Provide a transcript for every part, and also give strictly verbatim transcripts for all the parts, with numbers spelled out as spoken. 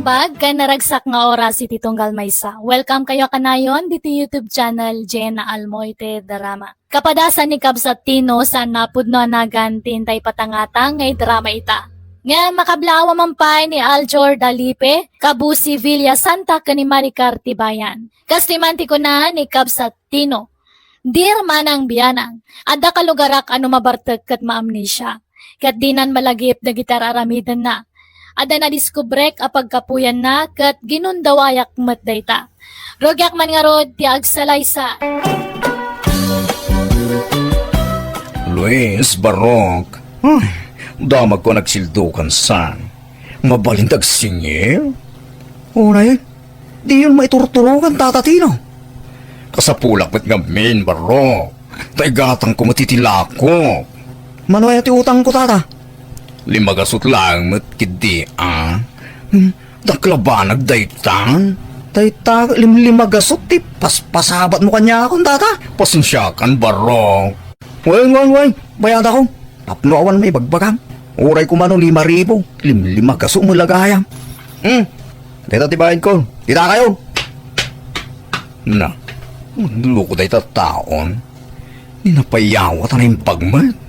Pag ken naragsak nga oras iti tunggal maysa. Welcome kayo kanayon diti YouTube channel, Jenna Almoite Drama. Kapadasan ni Kabsat Tino, saan napudno a nagan ti intay patangatang nga idrama ita. Ngem makablaawa man pay ni Aljor Dalipe, Kabusi Villa Santa ken ni Maricar Tibayan. Kastoy man ti kuna ni Kabsat Tino, "Dear Manang Bianang, adda kalugarak a no mabartek ket maamnesia, ket dinan malagip dagiti ar-aramidenna. Adda nadiskubrek a pagkapuyanna ket ginundawayak met dayta. Rugiak man ngarud ti agsalaysa." Luis, Barok. Ay, damagko a nagsildukan san. Mabalin ti agsingir? Unay, diyon maiturturokan, Tata Tino. Kasapulak met ngamin, Barok. Ta igatangko met iti lako. Mano aya ti utangko, Tata? Lima gasut laeng met ketdi, a. Hmm, dakkel a banag daytan. Dayta, lim-, lima gasut ti paspasabatmo kaniakon, Tata. Pasensiakan, Barok. Wen, wen, wen. Bayadakon. Tapno awan maibagbagam. Uray koma no lima ribu. Lim-, lima gasut met la gayam. Hmm. Dayta ti bayadko. Kitakayo. Na, loko dayta taon. Ni napayawat a naimbag met.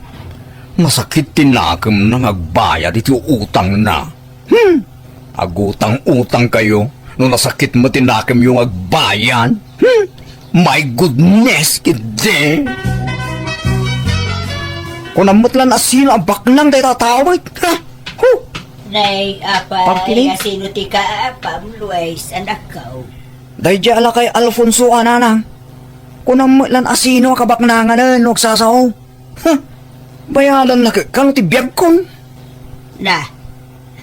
Masakit ti nakemna nga agbayad iti utangna. Hmm! Agutang-utang kayo no nasakit met ti nakemyo nga agbayad. Hmm! My goodness, ketdi! Kunam met lan a sino a baknang dayta a tao met. Ha? Hu! Nay, apay, Pagkinig? A sino ti kaapam, Luis, anakko? Daydiay a lakay Alfonso a, nanang. Kunam met lan a sino a kabaknanganen no agsasao. Huh! Bayadanna ket kano ti biagkon? Na,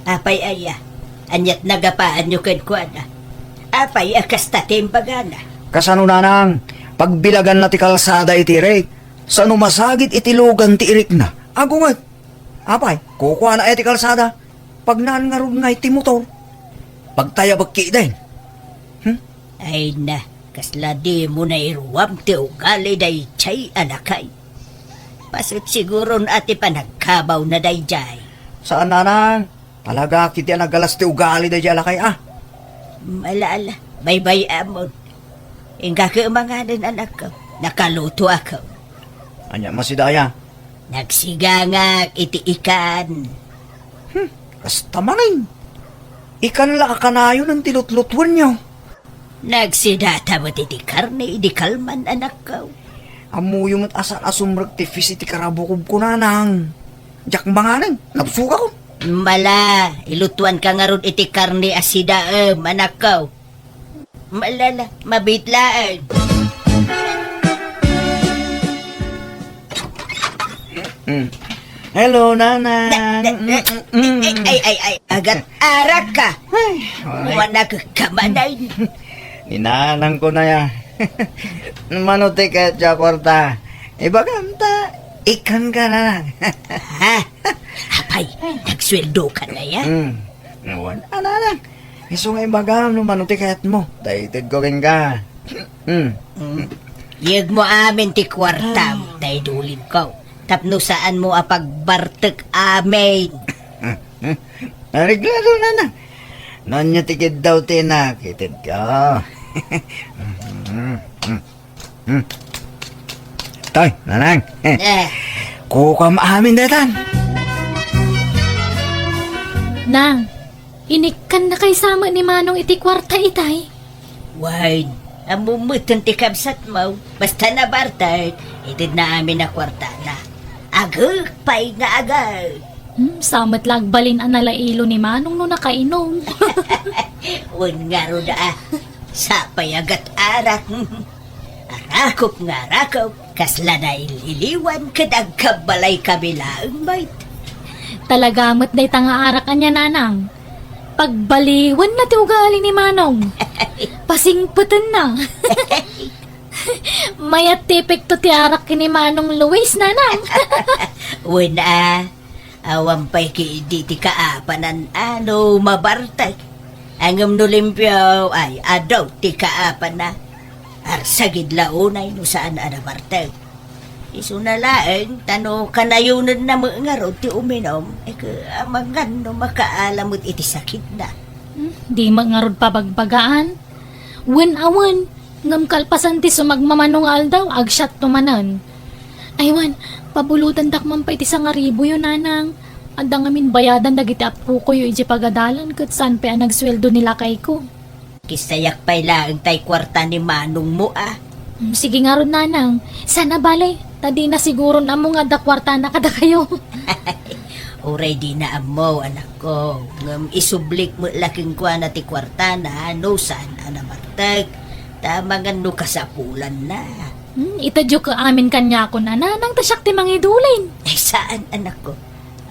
apay aya? Aniat nagapaanyo kenkuana? Apay a kasta ti imbagana? Kasano, nanang? Pagbilaganna ti kalsada iti irik. Sano masagid iti lugan ti irikna? Agunget. Apay, kukuana aya ti kalsada? Pagnaan ngarud ngay ti motor. Pagtayabek ketdin. Hmm? Ay na, kasla dimo nairuam ti ugali daydiay a lakay. Paset siguron a ti panagkabawna daydiay. Saan, nanang. Talaga ketdi a nagalas ti ugali daydiay a lakay, a. Ala, ala, baybay-amon. Inka ket manganen, anakko. Nakalutoakon. Ania, masidaya? Nagsigangak iti ikan. Hmm, kasta manen. Ikan la a kanayon ti lutlutuenyo. Nagsidata met iti karne idi kalman, anakko. Ammoyo met a saan a sumrek ti fish iti karabukobko, nanang. Diak manganen, nabsogakon. Mala, ilutuanka ngarud iti karne a sidaem, anakko. Malala, mabit laeng. Mm. Hello, Nanang. Na, na, na, Mm, mm, mm. Ay, ay, ay, ay, agat arak ka. Ay, ay. Wala ka kamanay. Ni Nanang ko na ya. Mano ti ket ti kwarta? Ibagam ta, ikan ka, Nanang. Ha? Apay, nagsweldo ka na ya? Mm. Wala, Nanang. Isu nga ibagam no mano ti kayatmo. Daytedko kenka. Hmm. Mm. Yegmo amin ti kuartam, ta idulinko. Tapno saanmo a pagbartek amin. Areglado, Nanang. No ania ti kiddaw ti inak, itedko. Hmm. Toy, Nanang. Eh. Kukuam amin daytan. Nang, inikkan na kay sama ni Manong iti kuarta itay? Wen, ammom metten ti kabsatmo. Basta nabartek, itedna amin a kuartana. Agek pay nga agek. Hmm, sa met la agbalin a nalailo ni Manong no nakainom. Wen ngarud a, sapay a gat-arak. Arakop nga arakop, kasla nail-iliwan ket agkabbalay kami laeng met. Talaga met dayta nga arak ania, Nanang. Pagbaliwenna ti ugali ni Manong. Pasingpetenna. Mayat ti epekto ti arak ken ni Manong Luis, Nanang. Wen a, awan pay ketdi ti kaapanan a no mabartek. Ngem no limpio, ay, adu ti kaapanna. Arsagid la unay no saan a nabartek. Isuna laeng, ta no kanayonenna met ngarud ti uminom, e, amangan no makaala met iti sakitna. Hmm, di met ngarud pabagbagaan. Wen a wen, ngem kalpasan ti sumagmamano nga aldaw, agsiatto manen. Ay wen, pabulotendak man pay ti sangaribuyo, nanang. Adda ngamin bayadan dagiti appokoyo idiay pagadalan ket saan pay a nagsueldo ni lakayko. Kisayak pay laeng tay kuarta ni manongmo a. Mm, sige ngarud, nanang. Sana bale, ta dina siguron ammo nga adda kuartana kadakayo. Uray dina ammo, anakko, ngem isublik met la kenkuana ti kuartana no saan a nabartek, ta amangan no kasapulanna. Hmm, itedyo ket amin kaniakon a nanang ta siak ti mangidulin. Ay, saan, anakko.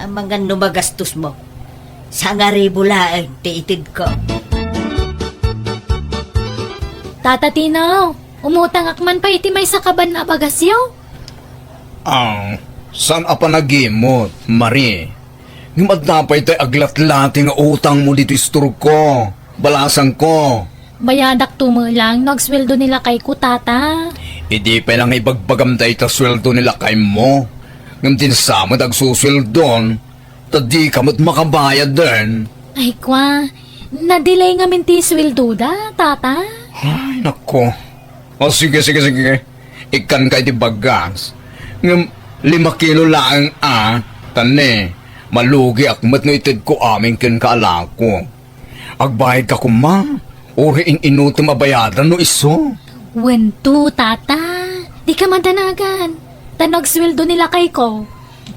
Amangan no magastosmo. Sangaribu laeng ti itedko. Tata Tino, umutangak man pay iti maysa kaban a bagasyo? Ah, saan a panagimot, Marie? Ngem adda pay tay aglatlati nga utangmo ditoy istorko, balasangko. Bayadakto met laeng no agsueldo ni lakayko, tata. Idi pay la nga ibagbagam dayta sueldo ni lakaymo, ngem dinsa met agsusueldon, ta dika met makabayaden. Ay, kua, na-delay ngamin ti sueldoda, tata. Ay, nako. O, sige, sige, sige. Ikkanka iti bagas. Ngem lima kilo laeng a, ta ne, malugiak met no itedko amin kenka a lako. Agbayadka koma, uray in-inutom a bayadan no isu. Wen to, tata. Dika madanagan. Ta no agsueldo ni lakayko,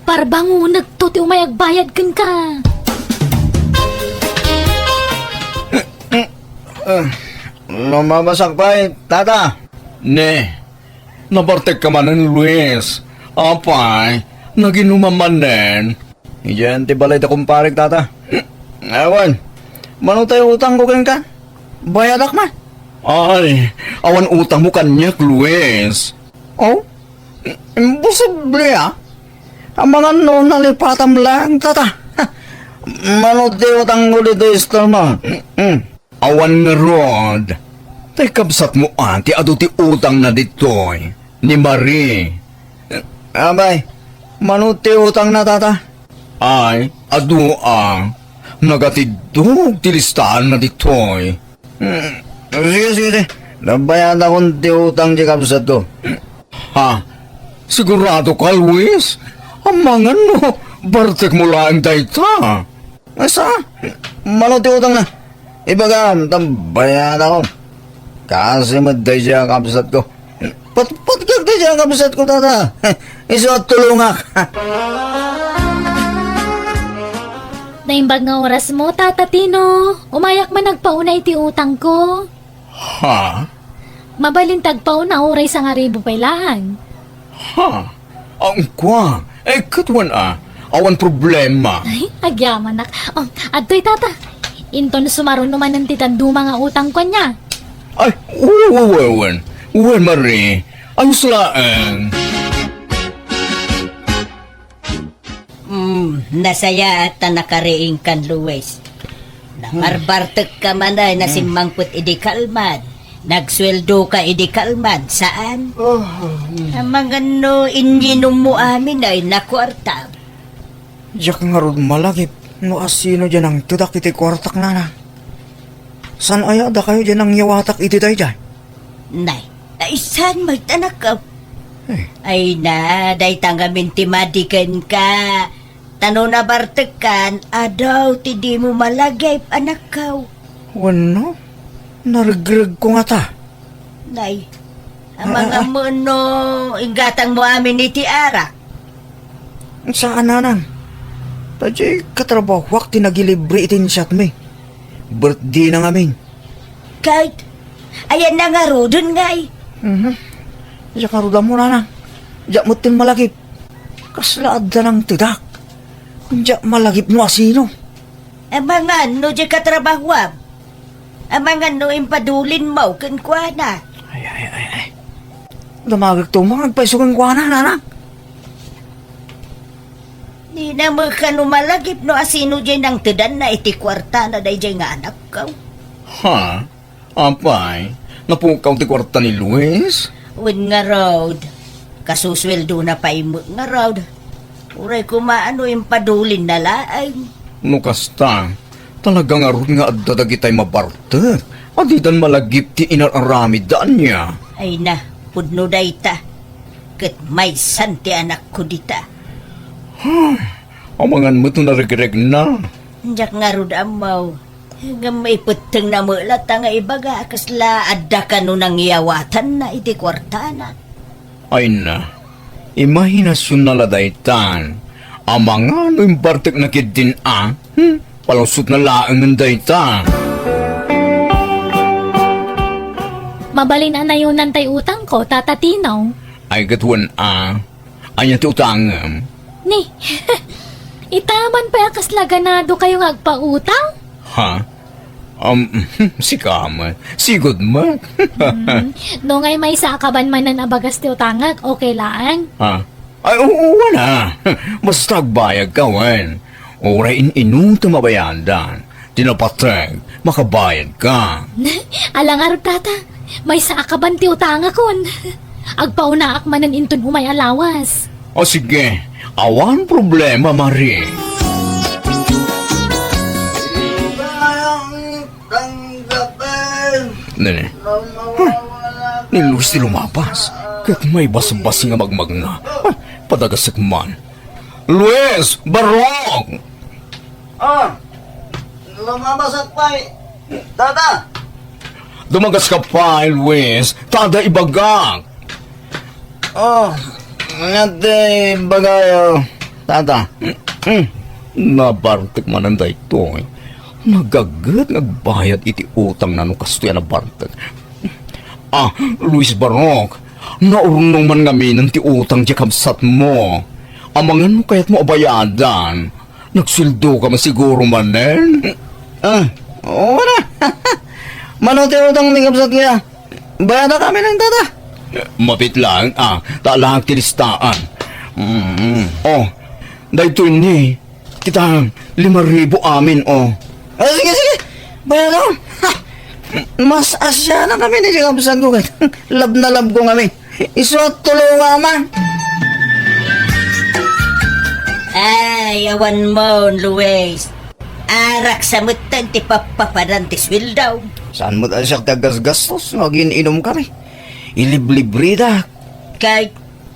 parbangonekto ti umay agbayad kenka. Ah, lumabasak pay, tata. Ne, nabartekka manen, Luis. Apay, naginuman manen. Idiay ti balay da kumparek, tata. Awan, mano tay utangko kenka? Bayadak man. Ay, awan utangmo kaniak, Luis. Oh? Imposible, ah. Amangan no nalipatam lang, tata. Mano ti utangko ditoy istormo? Mm. Awan ngarud. Tay kabsatmo a ti adu ti utangna ditoy, ni Marie. Abay, mano ti utangna, tata? Ay, adu a. Nagatiddog ti listaanna ditoy. Hmm, sige, sige, sige. Nabayadakon ti utang ti kabsatko. Ha? Sigurado ka, Luis? Amangan no bartekmo laeng dayta. Asa? Mano ti utangna? Ibagam, ta bayadakon. Kasi met daydiay a kabsatko. Patpatkak daydiay a kabsatko, tata. Isu a tulongak. Naimbag nga orasmo, Tata Tino. Umayak man agpauna iti utangko. Ha? Mabalin ti agpauna uray sangaribu pay laeng. Ha? Ang kua, eh, ket wen a, awan problema. Ay, agyamanak. Oh, adtoy, tata. Inton sumaruno manen ti dadduma nga utangko ania. Ay, wen, wen, wen, wen. Wen, Marie. Ayos laeng. Mm, nasayaat ta nakariingkan, Luis. Nabarbartekka man ay nasimmangpet idi kalman. Nagsueldoka idi kalman, saan? Oh, mm. Amangan no inyinommo amin ay nakuarta. Diak ngarud malagip no asino diay nangtedak iti kuartak, nana. Saan aya dakayo diay nangyawatak iti daydiay? Nay, ay saan met, anakko? Eh. Ay na, dayta ngamin ti madi kenka. Ta no nabartekkan, adu ti dimo malagip, anakko. Wenno, naregregko ngata. Nay, amangan no inggatangmo amin iti arak. Saan, nanang. Ta diay katrabahuak ti nagilibre iti insiatmi. Birthday na ngamin. Ket, ayanna ngaruden, ngay? Mhm. Diak ngarud ammo, nanang. Diak metten malagip. Kasla adda nangtedak. Diak malagip no asino. Amangan no diay katrabahuam. Amangan no impadulinmo kenkuana. Ay, ay, ay, ay. Damagekto nga agpayso kenkuana, nanang. Dina met kano malagip no asino diay nangtedanna iti kuartana daydiay nga anakko. Ha? Apay, napukaw ti kuarta ni Luis? Wen ngarud. Kasusueldona pay met ngarud. Uray koma no impadulinna laeng. No kasta, Talaga ngarud nga adda dagitay mabartek a didan malagip ti inar-aramidda, ania? Ay na, pudno dayta. Ket maysan ti anakko dita. Amangan met no naregregna. Diak ngarud ammo. Ngem ipettengna met latta nga ibaga a kasla adda kano nangyawatanna iti kuartana. Ay na, imahinasionna la daytan. Amangan no imbartekna ketdin a, hmm? Palusotna laengen dayta. Mabalin a nayonantay utangko, Tata Tino. Ay, ket wen a. Ania ti utangem? Ni, ita man pay a kasla ganadokayo nga agpautang? Ha? Um, sika met. Sigud met. Hmm, no ngay maysa a kaban manen a bagas ti utangek, okay laeng? Ha? Ay, oo, wala. Basta agbayadka, wen. Uray in-inutem a bayadan. Ti napateg, makabayadka. Ala ngarud, Tata. Maysa a kaban ti utangakon. Agpaunaak manen inton umay a lawas. O sige, awan problema, Mari. Nene. Huh. Ni Luis ti lumapas. Ket may basbasing a magmagna. Ah, padagasek man. Luis! Barok! Ah, lumabas ak pay, Tata. Dumagaska pay, Luis. Tada ibagak. Oh, nga ti bagayo, Tata. Hmm, nabartek manen daytoy. Nagaget nga agbayad iti utangna no kastoy a nabartek. Ah, Luis Barok, naurnong man ngaminen ti utang ti kabsatmo. Amangan no kayatmo a bayadan. Nagsueldoka man siguro manen? Ah, oo na. Mano ti utang ni kabsat kaya? Bayadak amin ang tata. Mapit lang, ah, ta laeng ti listaan. Mm. Oh, daytoy ni, kita, lima ribu amin, oh. Ah, sige, sige. Bayadak. Ha! Mas asya na kami ni kabsat ko kay lab na lab ko kami. Isu a tulonga man. Ay, awan mo, Luis. Arak sa metten ti pappapanan ti sueldo. Saan met a siak ti aggasgastos no agin-inom kami? Iliblibrida. Kay,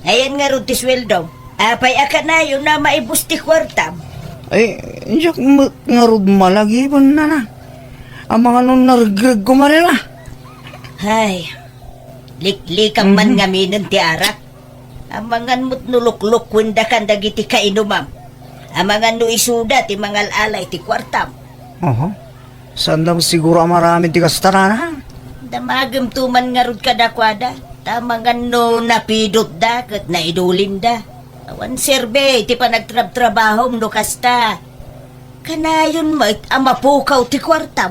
ayan ngarud ti sueldo. Apay a kanayon a maibus ti kuartam? Ay, diak met ngarud malagipen, nana. Amangan no naregreg ko manen a. Ay, liklikam man Mhm. ngaminen ti arak. Amangan met no luklukuendakan dagiti kainumam. Amangan no isuda ti mangal-ala iti kuartam. Oho. Saanda met siguro a maaramid ti kasta, nana? Damagem to man ngarud kadakuada. Ta amangan no napidotda ket naidulinda. Awan serbi ti panagtrabtrabahom no kasta. Kanayon met a mapukaw ti kuartam.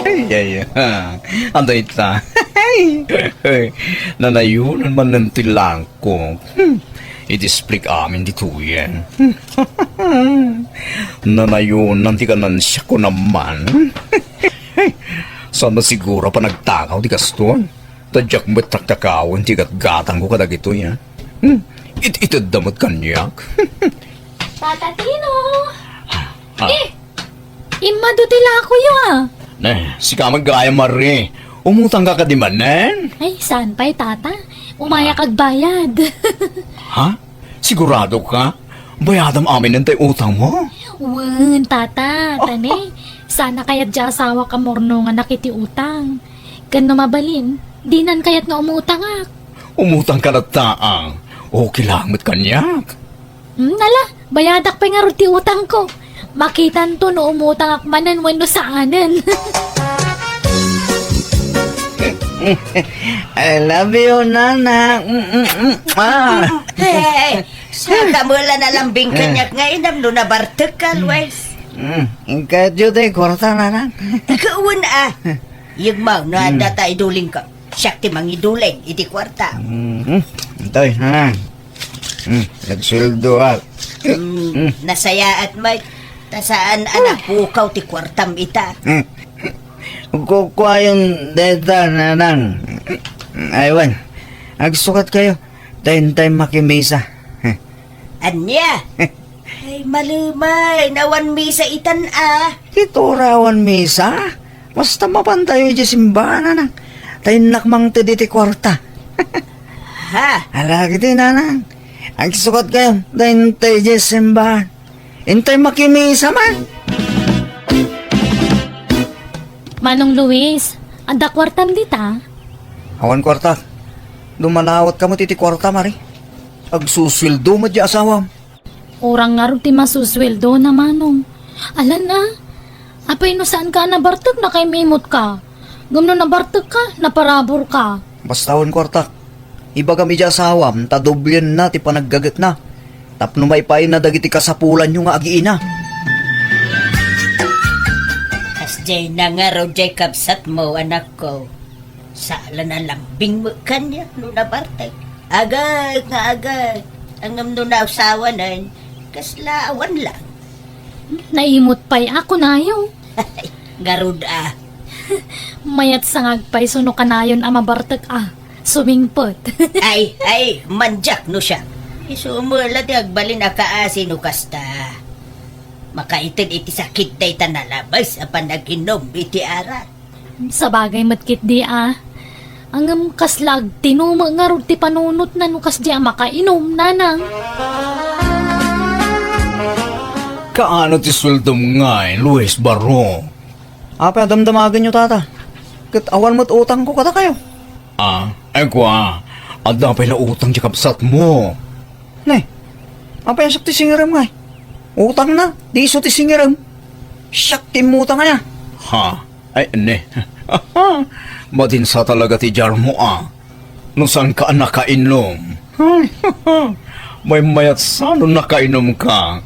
Ay, ay, ay. Anda ita? Nanayonan manen ti langkok. Hmm. Iti split amin ditoyen. Nanayonan ti kanansiak ko naman. Saan na siguro panagtakaw ti kaston? Ta diak met taktakawen ti gatgatangko kadagitoy, a. Hmm, it-itedda met kaniak. Tata Tino! Ah. Eh, immadu ti lakoyo, a. Ne, sika met gayam, Mari. Umutangka kadi manen? Ay, saan pay, Tata? Umayak Ah. agbayad. Ha? Sigurado ka? Bayadam amin daytay utangmo? Wen, Tata, tani, saan a kayat ti asawak a murnonganak iti utang. Ken no mabalin, dinan kayat nga umutangak. Umutangka latta, a. Okay lang met kaniak. Hmm, ala, bayadak pay ngarud ti utangko. Makitanto no umutangak manen wenno saanen. I love you, Nana. Mm, mm, mm. Ah. Hey, saan ka met la nalambing kaniak nga inam no nabartek ka, Luis? Mm, kayatyo ti kuarta, Nana? Ikaw, a. Yegmaw, no, Mm. adda ta idulingko. Siak ti mangiduling iti kuarta. Mm, toy, ha? Mm, nagsueldo ak. Mm, Mm. nasayaat met. Ta saan a napukaw ti kuartam ita. Mm. Kukuayon dayta, Nanang. Ay, wen. Agsukat kayo. Ta intay makimisa. Ania? Ay, malumay, awan misa itan a. Ket uray awan misa, basta mapantayo idiay simbahan, nanang. Ta innak mangted iti kuarta. Ha? Ala, kiti, nanang. Agsukatkayo, ta intay idiay simbahan. Intay makimisa man. Manong Luis, adda kuartam dita? Awan kuarta. Dumanawat kamo ti, ti kuarta, Mari. Agsusueldo met ti asawam. Urang ngarud ti masusueldo na, Manong. Alan a, apay no saan ka a nabartek, nakaim-imot ka. Ngem no nabartek ka, naparabur ka. Basta awan kuarta. Ibagam iti asawam ta doblienna ti panaggagetna tapno maipaayna dagiti kasapulanyo nga agiina. Kasdiay na ngarud diay kabsatmo, anakko. Saan a lambing met kaniak no nabartek. Agek nga agek. Ngem no nausawanen, kasla awan lang. Naimot pay a kunayo. Ngarud a. Mayat sa nga agpayso no kanayon a mabartek a sumingpet. Ay, ay, mandiak no siak. Isu met la ti agbalin a kaasi no kasta. Makaited iti sakit dayta nalabes a panaginum iti arak. Sabagay met ketdi a. Ngem kasla agtinumek ngarud ti panunotna no kasdi a makainom, nanang. Kaano ti sueldom ngay, Luis Barro? Apay a damdamagenyo, tata? Ket awan met utangko kadakayo. Ah, ay kua, adda pay la utang ti kabsatmo. Ne, apay a siak ti singirem ngay? Utangna, ti isu ti singirem. Siak ti immutang aya. Ha? Ay, ne. Madinsa talaga ti diarmo a. No saanka a nakainom. Ay, maymayat sa no nakainumka.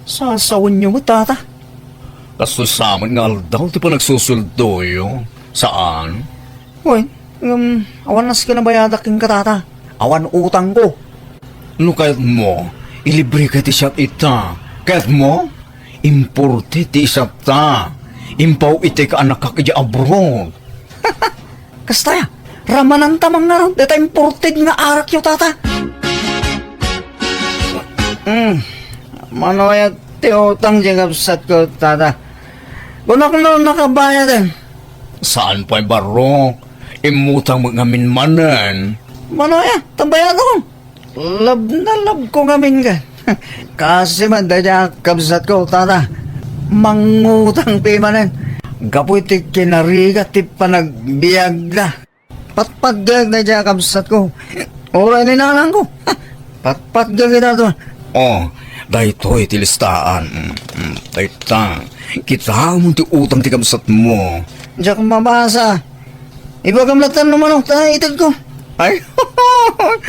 Sasawenyo met, tata. Kastoy sa met nga aldaw ti panagsusueldoyo. Saan? Wen, ngem awan nasken a bayadak kenka, tata. Awan utangko. No kayatmo, ilibreka ti siak ita. Kayatmo? Importe ti isatta. Impaw iti kaanakak idiay abroad. Kasta aya, ramananta man ngarud dayta imported nga arakyo, tata. Hmm, mano aya ti utang ti kabsatko, tata? Kunak no nakabayaden. Saan pay, Barrok? Immutang met ngamin manen. Mano aya, ta bayadakon. Love na love ko ngamin ka. Kasi man, dayta a kabsatko, tata. Mangutang ti manen. Gapu iti kinarigat ti panagbiagda. Patpatgek dayta a kabsatko. Uray ni nanangko. Patpatgek ita to. Oh, daytoy ti listaan. Mm, mm, dayta. Kitaem ti utang ti kabsatmo. Diak mabasa. Ibagam latta no mano ta itedko. Ay,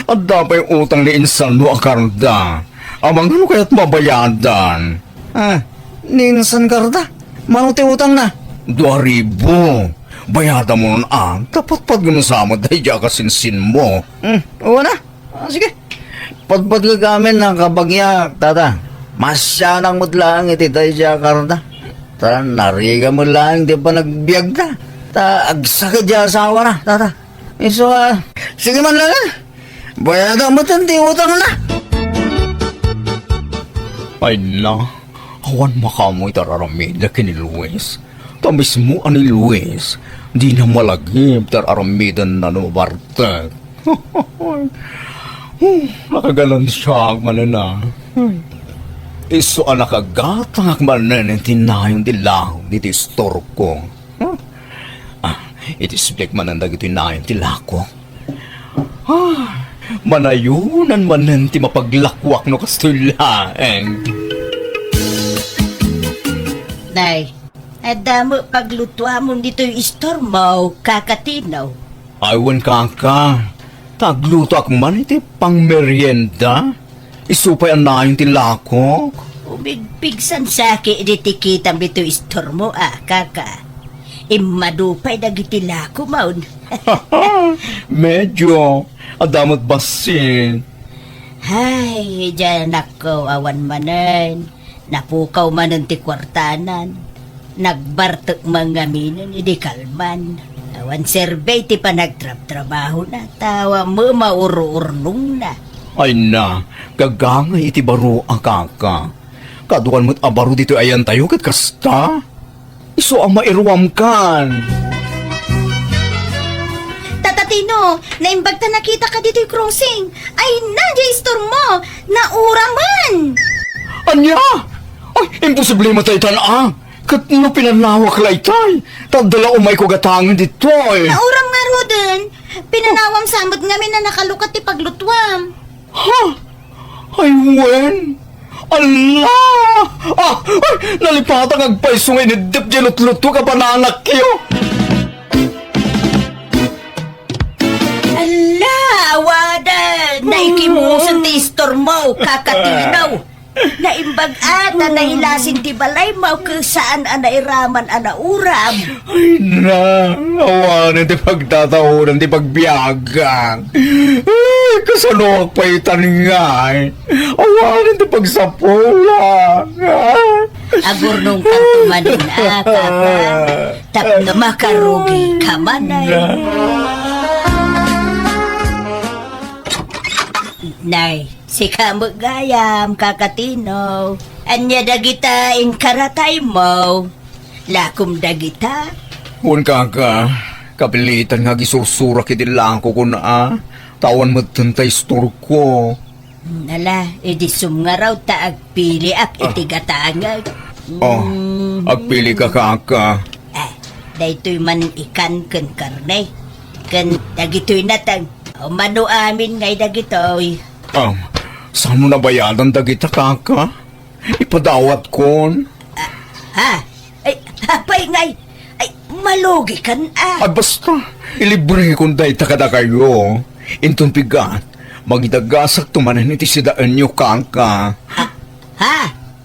adda pay utang ni insan mo a karda. Amangan no kayat mabayadan. Ah, ni insan karda? Mano ti utangna? Dua ribu. Bayadam no, ah, ta patpatgem sa met dayta a kasinsinmo. Hmm, wen a. Ah, sige. Patpatgek amin a kabagiak, tata. Masianak met laeng iti dayta a karda. Ta narigat met laeng ti panagbiagda. Ta agsakit ti asawana, tata. Isu a, sige man lang, ah. Bayada met ti utangna. Ay na, awan makaammo iti ar-aramidek ken ni Luis. Ta mismo a ni Luis, dina malagip ti ar-aramidenna no mabartek. Hmm, nakaganansiaak manen a. Hmm. Isu a nakagatangak manen iti nayon ti laok ditoy istorko. Hmm? Ah, iti isublik manen dagitoy nayon ti lako. Ah, manayonan manen ti mapaglakoak no kastoy laeng. Nay, adda met paglutuamon ditoy istormo, Kaka Tino? Ay, wen, kaka. Ta aglutoak man iti pangmerienda. Isu pay a nayon ti lakok. Umigpigsan saki diti kitam ditoy istormo a, kaka. Immadu pay dagiti lakomon. Medyo. Adda met bassit. Hay, diay anakko, awan manen. Napukaw manen ti kuartanan. Nagbartek man ngaminen idi kalman. Awan serbeng ti panagtrabtrabahona, ta awan met maururnongna. Ay na, gagangay iti baro a kaka. Kaduan met a baro ditoy ayantayo ket kasta. Isu a mairuamkan. Tata Tino, naimbag ta nakitaka ditoy crossing. Ay, na, diay istormo. Nauramen! Ania? Ay, imposible met daytan a. Ket no pinanawak laytay, ta adda la umayko gatangen ditoy. Nauram ngaruden. Pinanawam sa met ngamin a nakalukat ti paglutuam. Ha? Ay, wen? Ala! Ah, ay, nalipatak agpayso nga iniddep diay lutlutuek a bananakyo. Ala, awanen! Naikimusen ti istormo, Kaka Tino. Naimbag a ta nailasin ti balaymo ket saan a nairaman a nauram. Ay na, awanen ti pagtataodan ti pagbiagak. Ay, kasanoak pay tan ngay? Awanen ti pagsapulak. Agurnongkanto manen a, Kaka, tapno makarugika manen. Nay, sika met gayam, Kaka Tino. Ania dagita inkarataymo? Lakom dagita? Wen, Kaka, kapilitan nga agisursurak iti lakokon a, ta awan metten ta istorko. Ala, idi sumngarud ta agpiliak iti gatangek. Oh, agpilika, Kaka. Ah, daytoy man ikan ken karne. Ken dagitoy nateng. Umano amin ngay dagitoy. Ah, saan mo nabayadan dagita, Kaka? Ipadawatkon. Ah, ha? Ay, apay ngay? Ay, malugikan a. Ay, basta, ilibrekon dayta kadakayo. Inton pigat, mangidagasakto manen iti sidaenyo, Kaka. Ah, ha?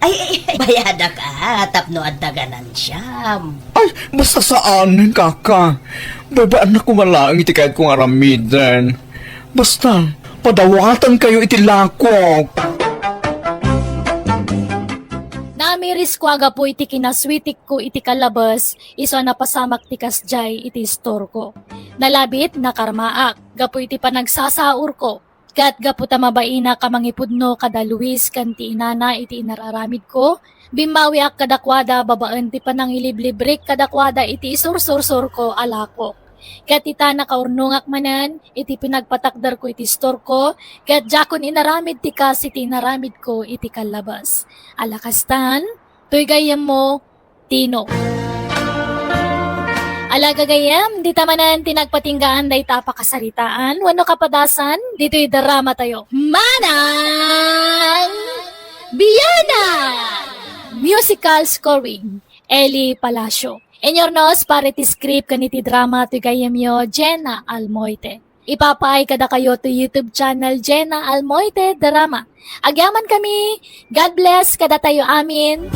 Ay, ay, ay, bayadak a, tapno adda ganansiam. Ay, basta saanen, Kaka. Babaannak koma laeng iti kayatko nga aramiden. Basta, padawatankayo iti lakok. Namirisko a gapu iti kinaswitikko iti kallabes, isu a napasamak ti kasdiay iti istorko. Nalabit, nakarmaak, gapu iti panagsasaurko. Ket gapu ta mabainak a mangipudno kada Luis ken ti inana iti inar-aramidko, bimmawiak kadakuada babaen ti panangiliblibrik kadakuada iti isursursurko a lakok. Ket ita, nakaurnongak manen iti pinagpatakderko iti istorko, ket diakon inaramid ti kas iti inaramidko iti kallabes. Ala kastan, toy gayyemmo, Tino. Ala gagayyem, dita manen ti nagpatinggaan dayta a pakasaritaan wenno kapadasan ditoy dramatayo. Manang Bianang! Musical scoring, Eli Palacio. Inyurnos para iti script ken iti drama ti gayyemyo, Jenna Almoite. Ipapaay kadakayo ti YouTube channel Jenna Almoite Drama. Agyamankami. God bless kadatayo amin.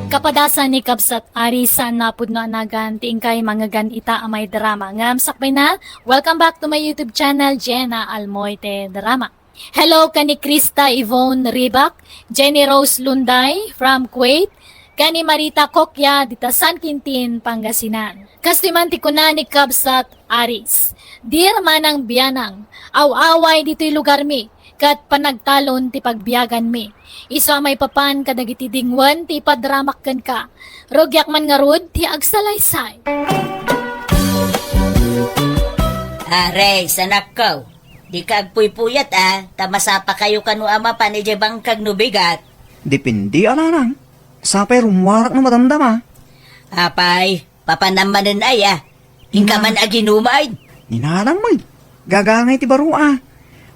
Kapadasan ni Kabsat Ari, saan a pudno a nagan ti inkay mangngegan ita a may drama. Ngem sakbayna, welcome back to my YouTube channel, Jenna Almoite Drama. Hello ken ni Krista Yvonne Ribak, Jenny Rose Lunday from Kuwait, ken ni Marita Kokya dita San Quintin, Pangasinan. Kastoy man ti kuna ni Kabsat Aris, "Dear Manang Bianang, aw-away ditoy lugarmi, ket panagtalon ti pagbiaganmi. Isu a maipapan kadagiti dingwen ti ipadramak kenka. Rugiak man ngarud ti agsalaysay." Aray, sanakkaw. Dika agpuypuyat a, ta masapakayo kano a mapan idiay bangkag no bigat. Depende a, nanang. Sapay rummuarak no madamdama. Apay, papanam manen aya. Inka man aginuman. Ni nanang met. Gagangay ti baro a.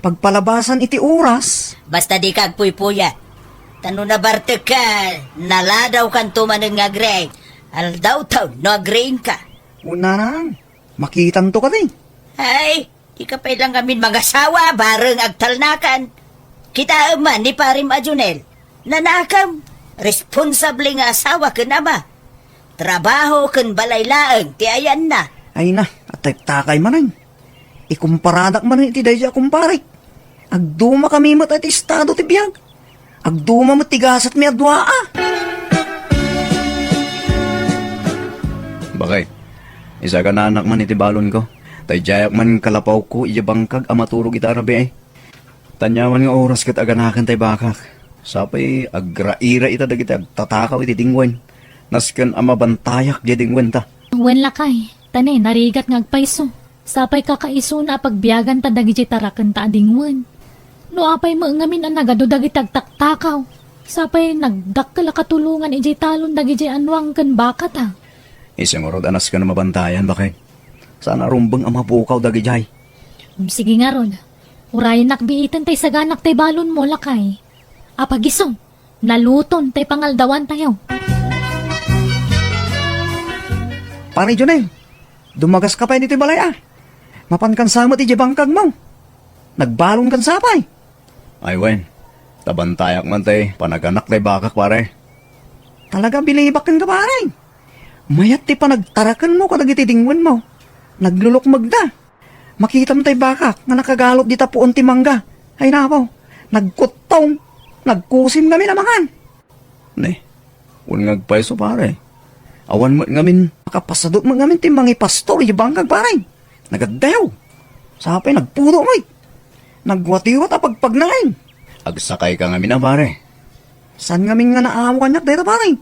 Pagpalabasan iti oras. Basta dika agpuypuyat. Ta no nabartekka, naladawkanto manen nga agriing. Aldawtaw no agriingka. O, nanang, makitanto kadi. Ay, dika pay la ngamin mangasawa, bareng agtalnakan. Kitaem man ni Parem a Jonel. Nanakem, responsable nga asawa ken ama. Trabaho ken balay laeng ti ayanna. Ay na, atektakay manen. Ikumparadak manen iti daydi a kumparek. Agdumakami met iti estado ti biag. Agduma met ti gasatmi a dua a. Bakay, isagananak man iti balonko. Ta idiayak man kalapawko idiay bangkag a maturog ita a rabii. Ania man nga oras ket aganaken tay bakak. Sapay agraira ita dagiti agtatakaw iti dingwen. Nasken a mabantayak diay dingwenta. Wen, lakay, ta ne, narigat nga agpayso. Sapay kakaisuna a pagbiaganta dagidiay tarakenta a dingwen. No apay met ngamin a nagadu dagiti agtaktakaw, sapay nagdakkel a katulongan idiay talon dagidiay anuang ken bakata. Isu ngarud a nasken a mabantayan, baket. Saan a rumbeng a mapukaw dagidiay. Um, sige ngarud. Urayennak biiten tay saganak tay balonmo, lakay. Apagiso, naluton tay pangaldawantayo. Pare Jonel, dumagas ka pay ditoy balay, a. Mapan kan sa met idiay bangkagmo. Nagbalon kan sapay. Ay wen, ta bantayak man tay panaganak tay bakak, pare. Talaga, bilibak kenka, pare. Mayat ti panagtarakenmo kadagiti dingwenmo. Naglulukmegda. Makitam tay bakak nga nakagalop dita puon ti mangga. Ay napo, nagkuttong. Nagkusim ngamin a mangan. Ne, wen nga agpayso, pare. Awan met ngamin, makapasadut met ngamin ti mangipastor iti bangkag, pare. Nagaddayo. Sapay nagpudo met. Nagwatiwat a pagpagnain. Agsakayka ngamin a, pare. Saan ngamin nga naawanak dayta, pare?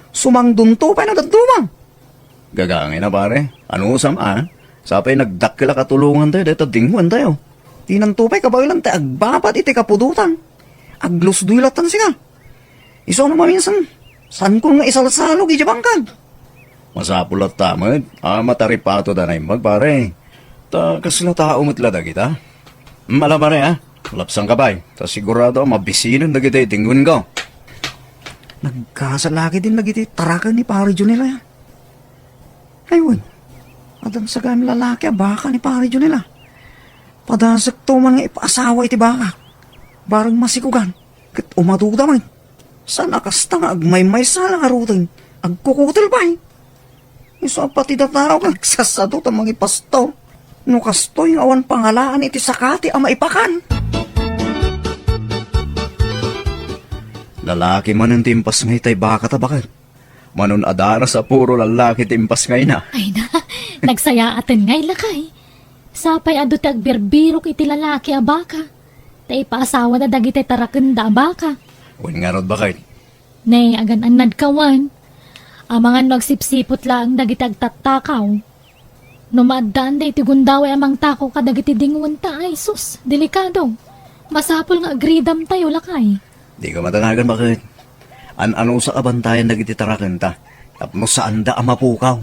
Sumangdunto pay no dadduma. Gagangay na, pare. Anusam a? Sapay nagdakkel a katulongantayo dayta dingwentayo. Dinanto pay kabaelan ti agbabad iti kapudotan. Aglusdoy lattan sika. Isu a maminsan, saanko nga isalsalog idiay bangkag. Masapul latta met a mataripatoda a naimbag, pare. Ta kasla tao met la dagita. Ala, pare, a. Lapsangka pay, ta sigurado a mabisinen dagiti dingwenko. Nagkasala ketdin dagiti taraken ni Pare Jonel, a. Ay wen, adda sagayam lalaki a baka ni Pare Jonel, a. Padasekto man nga ipaasawa iti bakak. Bareng masikugan, ket umaduda met. Saan a kasta nga agmaymaysa la ngaruden, agkukutel pay. Isu a pati dataw nga agsasadut a mangipastor. No kastoy nga awan pangalaan iti sakati a maipakan. Lalaki manen ti impasngay tay bakata, baket. Manon a daras a puro lalaki ti impasngayna. Ay na, nagsayaaten ngay, lakay. Sapay adu ti agbirbirok iti lalaki a baka. Ta ipaasawada dagiti tarakenda a baka. Wen ngarud, baket. Ne, agan-annadka wen. Amangan no agsipsiput laeng dagiti agtattakaw. No maaddaanda iti gundaway a mangtakaw kadagiti dingwenta, ay sus, delikado. Masapul nga agridamtayo, lakay. Dika madanagan, baket. An-anusak a bantayan dagiti tarakenta tapno saanda a mapukaw.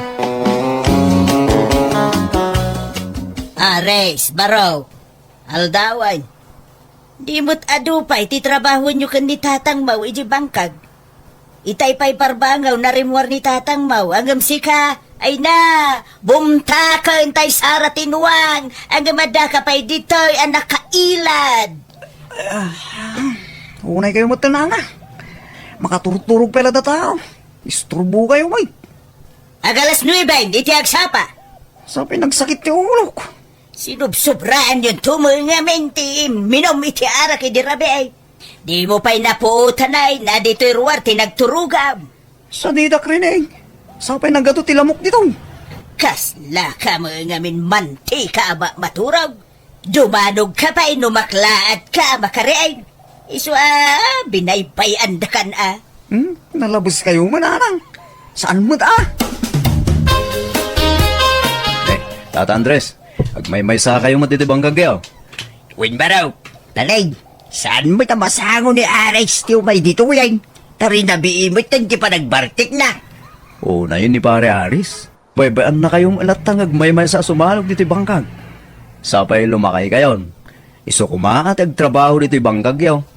Ares, baro, aldawan. Di met adu pay ti trabahoenyo ken ni tatangmo idiay bangkag. Itay pay parbangaw narimmuar ni tatangmo, ngem sika, ay na, bumtaken tay sara ti nuang, ngem addaka pay ditoy a nakailad. Ah, unay kayo met, nana. Makaturturog pay la dataw. Isturbo kayo, may. Ag alas nuebe iti agsapa. Sapay nagsakit ti ulok. Sinubsobraanyon to met ngamin ti imminum iti arak idi rabii. Dimo pay napuotan a ditoy ruar ti nagturogam. Sadidak, Reneng. Sapay nagadu ti lamok ditoy. Kaslaka met ngamin mantika a ma-, maturog. Dumanogka pay no maklaat ka a makariing. Isu a binaybay-andakan a. Hmm? Nalabes kayo man, anang. Saan met a? Eh, Tata Andres, agmaymaysa kayo met iti bangkagyo. Wen, baro, talay, saan met a masango ni Aris ti umay ditoyen? Ta rinabii met ti panagbartekna. O, nayon ni Pare Aris. Baybay-annakayo met latta nga agmaymaysa a sumalog ditoy bangkag. Sapay lumakaykayon. Isu koma ti agtrabaho ditoy bangkagyo.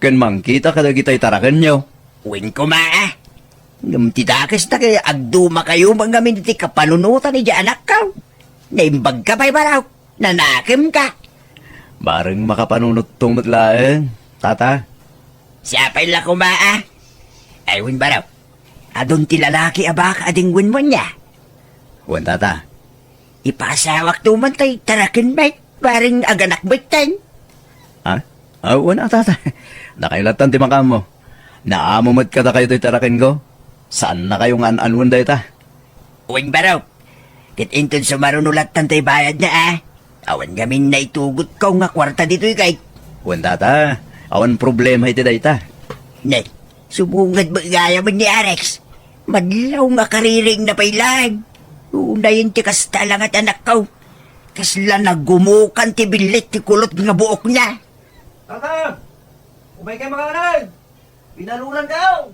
Ken mangkita kadagitay tarakenyo. Wen koma a. Ngem ti dakes ta ket agdumakayo met ngamin iti kapanunotan idiay anakko. Naimbagka pay, baro. Nanakemka. Bareng makapanunotto met laeng, Tata. Siapay la koma a. Ay, wen, baro. Adun ti lalaki a baka a dingwenmo ania? Wen, Tata. Ipasawakto man tay taraken met, bareng aganak met ten. Ha? Ah, wen a, Tata. Nakailatan ti makaammo. Naamo met kadakayo ti tarakenko. Saannakayo nga an-anuen dayta. Wen, baro. Ket inton sumaruno lattan tay bayadna a. Awan ngamin naitugotko nga kuarta ditoy kay. Wen, tata, awan problema iti dayta. Ne, sumunged met gayam ni Alex. Madlaw nga kariring na pay laeng. Unayen ti kasta la nga ti anakko. Kasla nagumukan ti billit ti kulot nga buokna. Tata, umay kay manganay. Binalunan kayo.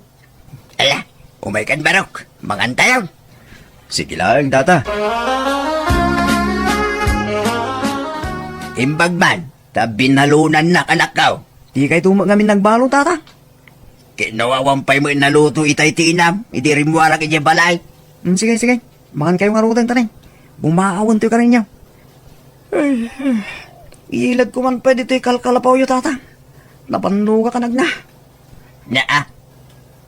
Ala, umay kan Barok. Mangan tayo. Sige lang, tata. Imbag man, ta binalunannak, anakko. Di kayto met ngamin nagbalo, tata. Ket no awan pay met naluto itay ti inam, idi rimmuarak idiay balay. Hmm, sige, sige. Mangan kayo ngaruden, tani. Bumaawen toy karinyo. Ay, ay. Iladko man pay ditoy kalkalapawyo, tata. Napannogak a nagna. Naa.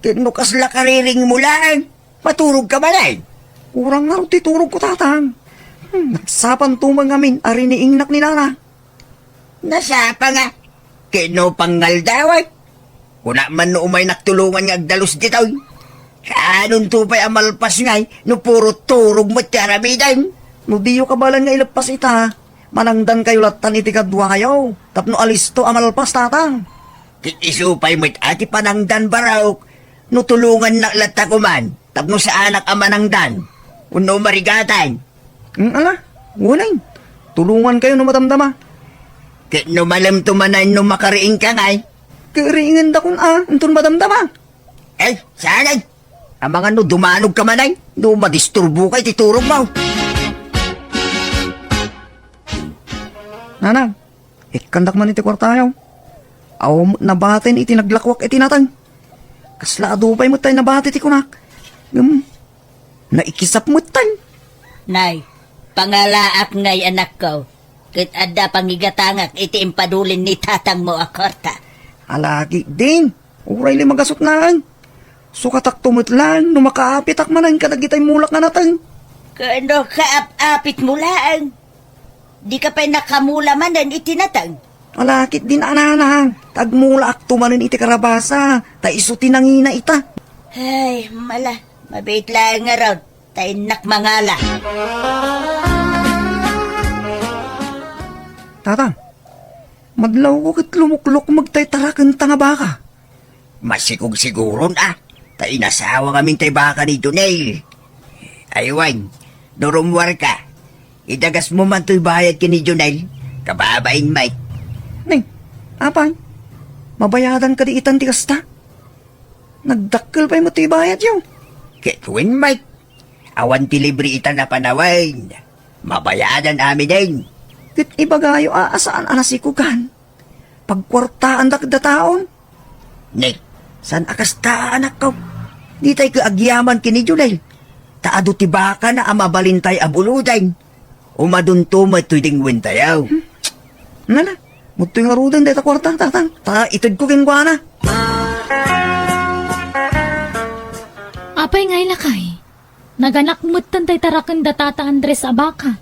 Ket no kasla kariring mo laeng, maturog ka manen. Kurang ngarud ti turog ko, tata. Hmm, nagsapa man ngamin a riniingnak ni nana. Nasapa nga. Ket no pangaldawan. Kuna man no umaynak tulongan nga agdalus ditoy. Kaanonto pay a malpas ngay no puro turog met ti aramiden? No diyo kabaelan nga ileppas ita, manangdan kayo lattan iti kaduakayo, tapno alisto a malpas, tata. Ket isu pay met a ti panangdan, Barok, no tulongannak latta koman, tapno saanak a manangdan, wenno marigatan. Mm, ala, unayen. Tulongan kayo no madamdama. Ket no malemto manen no makariing ka ngay? Kariingenda kun a, inton madamdama. Ay, saan ay? Amangan no dumanog ka manen, no madisturbo ka iti turog mo. Nanang, ikkandak man iti kuartayo. Awan met nabatin iti naglakuak iti nateng. Kasla adu pay met tay nabati ti kunak. Ngem, naikisap met tay. Nay, pangalaak ngay, anakko, ket adda pangigatangak iti impadulin ni tatangmo a kuarta. Alaki din, uray li magasutnaan. Sukatakto met laeng no makaapitak manen kadagitay mulak nga nateng. Ket no kaap-apit mo laeng, dika pay nakamula manen iti nateng. Alakit din anana, tagmulaakto manen iti karabasa, ta isu ti nangina ita. Ay, mala, mabiit laeng ngarud, ta innak mangala. Tata, madlawko ket lumuklok met tay tarakenta nga baka. Masikog siguron a, ta inasawa ngamin tay baka ni Jonel. Ay wen, no rummuarka, idagasmo man toy bayad ken ni Jonel, kababain met. Neng, apay, mabayadan kadi itan ti kasta? Nagdakkel pay met ti bayadyo. Ket wen met, awan ti libre itan a panawen. Mabayadan aminen. Ket ibagayo a, a saan a nasikogan. Pagkuartaandak dataon. Ni, saan a kasta, anakko? Ditay ket agyaman ken ni Jonel. Ta adu ti bakana a mabalintay a buloden. Umadunto met toy dingwentayo. Hmm. Nana, mudtoy ngaruden dayta kuarta, tatang. Ta itedko kenkuana. Apay ngay, lakay? Naganak metten tay taraken da Tata Andres a baka.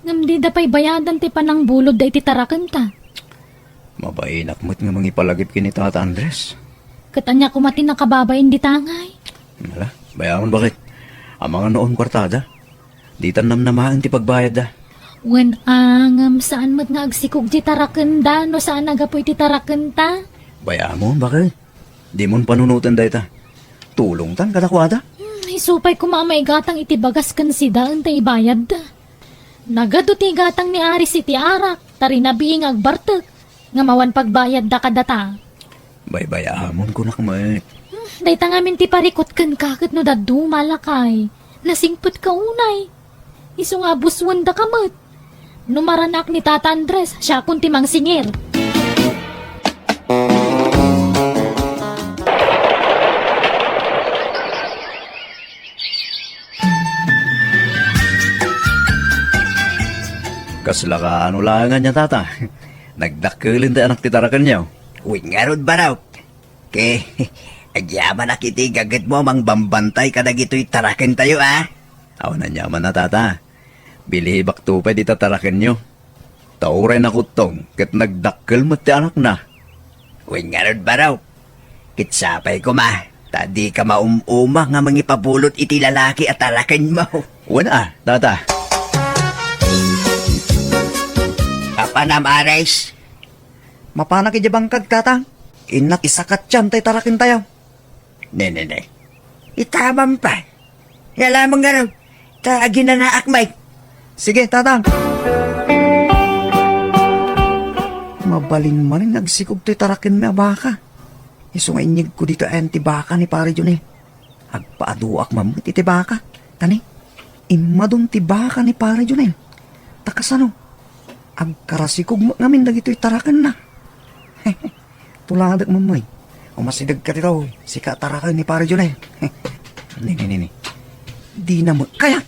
Ngem dida pay bayadan ti panangbulodda iti tarakenta. Mabainak met nga mangipalagip ken ni Tata Andres. Ket ania koma ti nakababain dita ngay? Ala, bay-amon, baket. Amangan no awan kuartada. Ditan namnamaen ti pagbayadda. Wen a, ngem saan met nga agsikog ti tarakenda no saan a gapu iti tarakenta? Bay-amon, baket. Dimon panunoten dayta. Tulongtan kadakuada. Hmm, isu pay koma a maigatang iti bagas ken sida inton ibayadda. Nagadu ti igatang ni Aris iti arak, ta rinabii nga agbartek, ngem awan pagbayadda kadata. Baybay-amon kunak met. Hmm, dayta ngamin ti parikut kenka ket no dadduma, lakay. Nasingpetka unay. Isu nga abussuendaka met. No maranak ni Tata Andres, siakon ti mangsingir. Kasla kaano laeng ania, Tata? Nagdakkel ti anak ti tarakenyo? Wen ngarud, Barok. Ke, agyamanak iti gagetmo a mangbambantay kadagitoy tarakentayo, a? Awan aniaman a, Tata. Bilibakto pay dita tarakenyo. Ta uray nakuttong ket nagdakkel met ti anakna. Wen ngarud, Barok. Ket sapay koma, ta dika maum-uma nga mangipabulod iti lalaki a tarakenmo. Wen a, Tata. Apanam, Aris. Mapanak idiay bangkag, Tatang. Innak isakatyan tay tarakentayo. Ne, ne, ne. Itamam pa. Yala mo nga raw. Ta aginanaak, Mike. Sige, Tatang. Mabalin manen nga agsikog toy tarakenmi a baka. Isu nga inyegko ditoy ayan ti baka ni Pare Jonel. Agpaaduak man met iti baka. Tani, immadun ti baka ni Pare Jonel. Ta kasano? Agkarasikog met ngamin dagitoy tarakenna. Tuladek, Mammay. Umasideg ka ditoy, sika a taraken ni Pare Jonel. Ni, ni, ni, ni. Dina met kayat.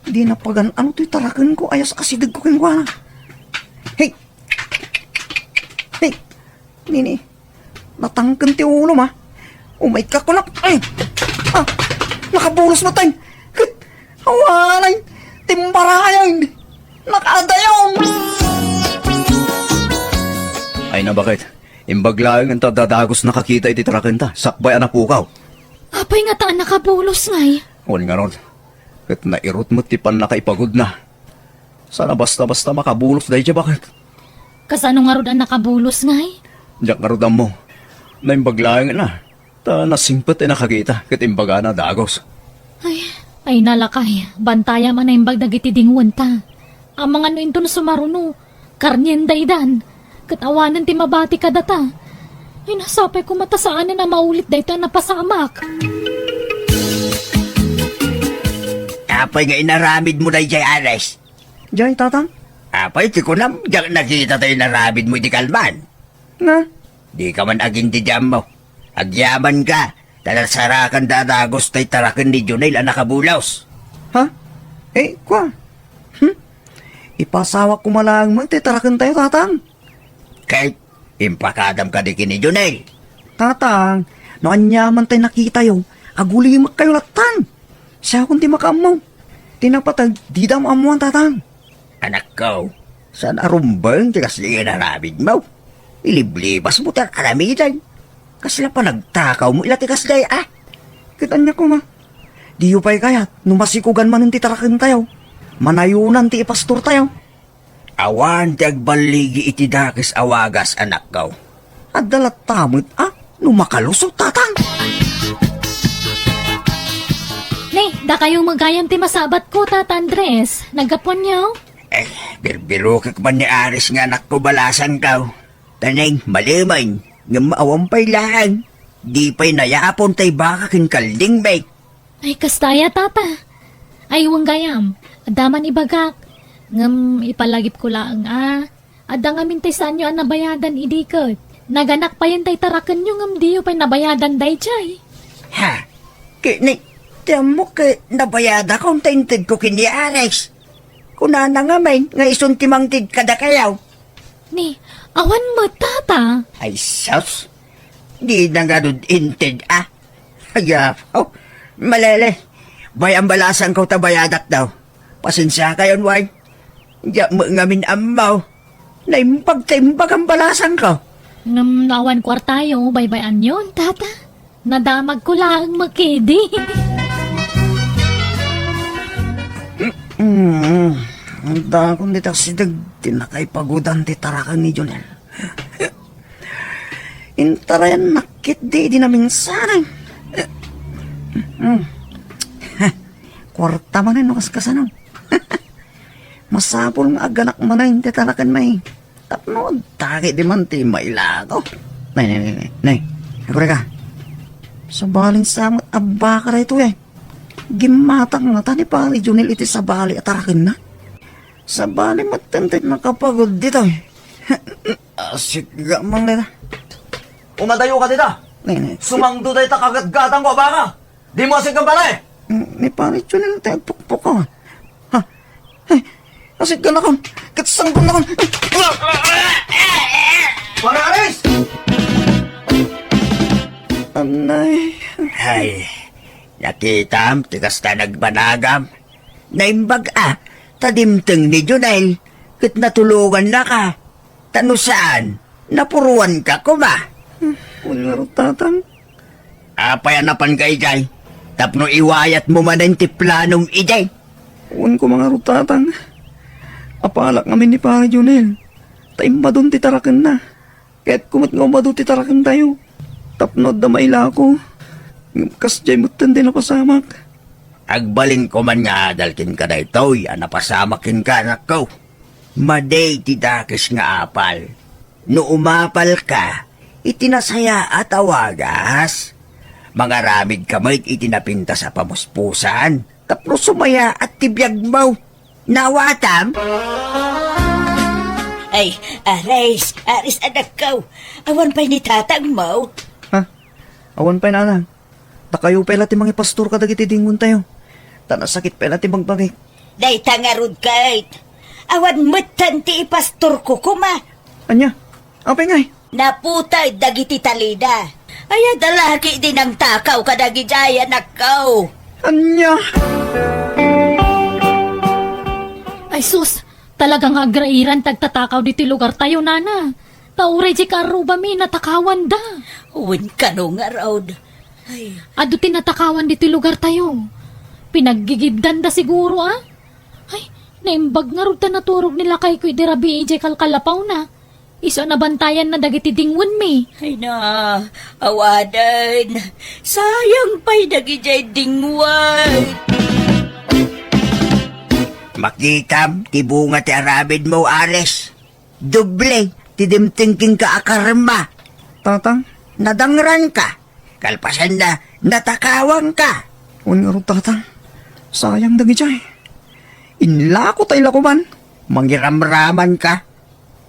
Dina pagan-ano toy tarakenko, ayas asidegko kenkuana. Hey! Hey! Nini, natangken ti ulom, a. Umayka kunam. Ay! Ah! Nakabulos met, ay! Ket, awanay! Timbarayan! Nakadayaw! Ay na, baket. Imbag laeng ta dadagos nakakita iti tarakenta, sakbay a napukaw. Apay ngata a nakabulos ngay? Wen ngarud. Ket nairut met ti pannakaipagudna. Saan a basta-basta makabulos daydiay, baket. Kasano ngarud a nakabulos ngay? Diak ngarud ammo. Naimbag laeng na. Ta nasingpet ti nakakita ket imbagana dagos. Ay, ay na lakay, bantayam a naimbag dagiti dingwenta. Amangan no inton sumaruno, karnien daydan. Ket awanen ti mabati kadata. Ay, nasapay koma ta saanen a maulit daytoy a napasamak. Apay nga inaramidmo daydiay, Ares? Jay, Tatang? Apay ti kunam, diak nakita tay inaramidmo iti kalman. Na? Dika man agin ti ammo. Agyamanka, ta nasarakan dadagos tay taraken ni Jonel a nakabulos. Ha? Eh, kua? Hmm? Ipasawak koma laeng met ti tarakentayo, Tatang. Ket impakadam kadi ken ni Jonel. Tatang, no aniaman tay nakitayo, agulimekkayo lattan. Siakon ti makaammo. Ti napateg, dida ammoan, Tatang. Anakko, saan a rumbeng ti kasdi nga inaramidmo? Iliblibasmo ti ar-aramiden. Kasla panagtakawmo ila ti kasdi, a? Ket ania koma? Diyo pay kayat no masikogan manen ti tarakentayo? Manayonan ti ipastortayo. Awan ti agballigi iti dakes a wagas, anakko. Adda latta met, a, no makalusot, Tatang. Ne, dakayo met gayam ti masabatko, Tata Andres. Naggapuanyo? Eh, birbirokek man ni Aris nga anakko, balasangko. Taneng, malemen, ngem awan pay laeng. Di pay nayapon tay baka ken kalding, Bek. Ay, kasta aya, Tata. Ay, wen gayam, adda man ibagak. Ngem ipalagipko laeng a, adda ngamin tay saanyo a nabayadan idi ket naganak payen tay tarakenyo ngem diyo pay nabayadan daydiay. Ha? Ket ni, ti ammok ket nabayadakon ta intedko ken ni Alex. Kunana ngamin nga isun ti mangted kadakayo. Ni, awan met, Tata. Ay, sus. Dina ngarud inted, a. Ay, apo. Malele. Bay-am balasangko ta bayadak daw. Pasensiakayon, way. Diak met ngamin ammo. Naimbag ta imbag am balasangko. Ngem no awan kuartayo, baybay-anyon, Tata. Nadamagko laeng met idi. Mm, dakon ti asideg ti nakaipagudan ti taraken ni Jonel. Intarayannak ketdi idi naminsan. Mm. Kuarta manen no kaskasano. Masapul nga aganak manen ti tarakenmi. Tapno agdagidi man ti mailako. Nay, nay, nay, nay, nay. Agurayka. Sabalin sa met a baka daytoy, ay. Gimmatak ngata ni Pare Jonel iti sabali a tarakenna. Sabali met ti nakapagud ditoy. Asik ga man dita. Umadayo ka dita. Nay, nay. Sumangdo dayta kagatgatangko a baka. Dimo asikkan, pare! Mm, ni Pare Jonel ti agpukpukawak. Ha? Ay, asikkanakon. Ket sangpennakon. Pare Aris! Anay. Ay, nakitam ti kasta nagbanagam. Naimbag a, ta dimteng ni Jonel, ket natulongannaka. Ta no saan, napuruanka koma. Wen ngarud, Tatang. Apay a napanka idiay? Tapno iwayatmo manen ti planom idiay. Wen koma ngarud, Tatang. Apalak ngamin ni Pare Jonel. ta immadun ti tarakenna. Kayatko met nga umadu ti tarakentayo tapno adda mailako. Ngem kasdiay metten ti napasamak. Agbalinko man nga adal kenka daytoy a napasamak kenka, anakko. Madi ti dakes nga apal. No umapalka iti nasayaat a wagas, mangaramidka met iti napintas a pamuspusan tapno sumayaat ti biagmo. Naawatam? Ay, aris, aris, anakko. Awan pay ni tatangmo? Ha? Awan pay, nanang. Dakayo pay la ti mangipastor kadagiti dingontayo. Ta nasakit pay la ti bagbagik. Dayta ngarud ket, awan metten ti ipastorko koma. Ania? Apay ngay? Naputay dagiti talina. Aya dalaki di nangtakaw kadagiti anakko. Ania? Ay sus, talaga nga agrairan ti agtatakaw ditoy lugartayo, nana. Ta uray diay kaarrubami, natakawanda. Wen kano ngarud. Ay. Adu ti natakawan ditoy lugartayo. Pinaggigibdanda siguro, a? Ay, naimbag ngarud ta naturog ni lakayko idi rabii idiay kalkalapawna. Isu a nabantayanna dagiti dingwenmi. Ay na, awanen. Sayang pay dagidiay dingwen. Makitam ti bunga ti aramidmo, Aris. Doble ti dimteng kenka a karma. Tatang? Nadangranka. Kalpasanna, natakawanka. Wen ngarud, Tatang. Sayang dagidiay. Inlako ta ilako man. Mangiramramanka.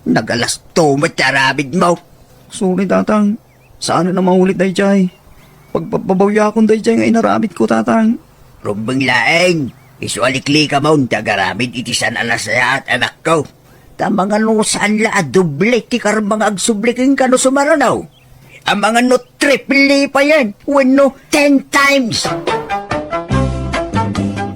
Nagalasto met ti aramidmo. Sorry, Tatang. Saan a maulit daydiay. Pagpabbabawiakon daydiay nga inaramidko, Tatang. Rumbeng laeng, isu a liklikamon ti agaramid iti saan a nasayaat, anakko. Ta mangano saan la a doble ti karma nga agsubli kenka no sumarano? A mangano triple payen wenno ten times?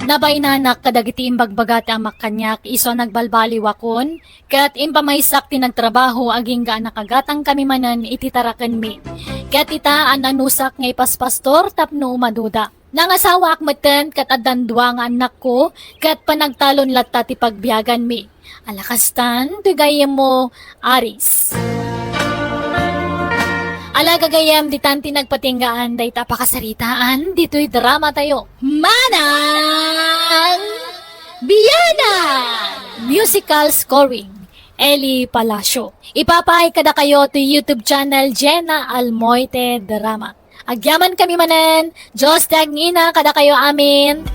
Nabainanak kadagiti imbagbaga ti amak kaniak isu a nagbalbaliwakon, ket impamaysak ti nagtrabaho agingga a nakagatangkami manen iti tarakenmi. Ket ita, an-annusak nga ipaspastor tapno umaduda. Nangasawaak metten ket addan dua nga annakko, ket panagtalon latta ti pagbiaganmi. Ala kastan, toy gayyemmo, Aris. Ala gagayyem, ditan ti nagpatinggaan dayta a pakasaritaan ditoy dramatayo. Manang Bianan! Musical scoring, Eli Palacio. Ipapaay kadakayo ti YouTube channel Jenna Almoite Drama. Agyamankami manen, Dios ti agngina kadakayo amin.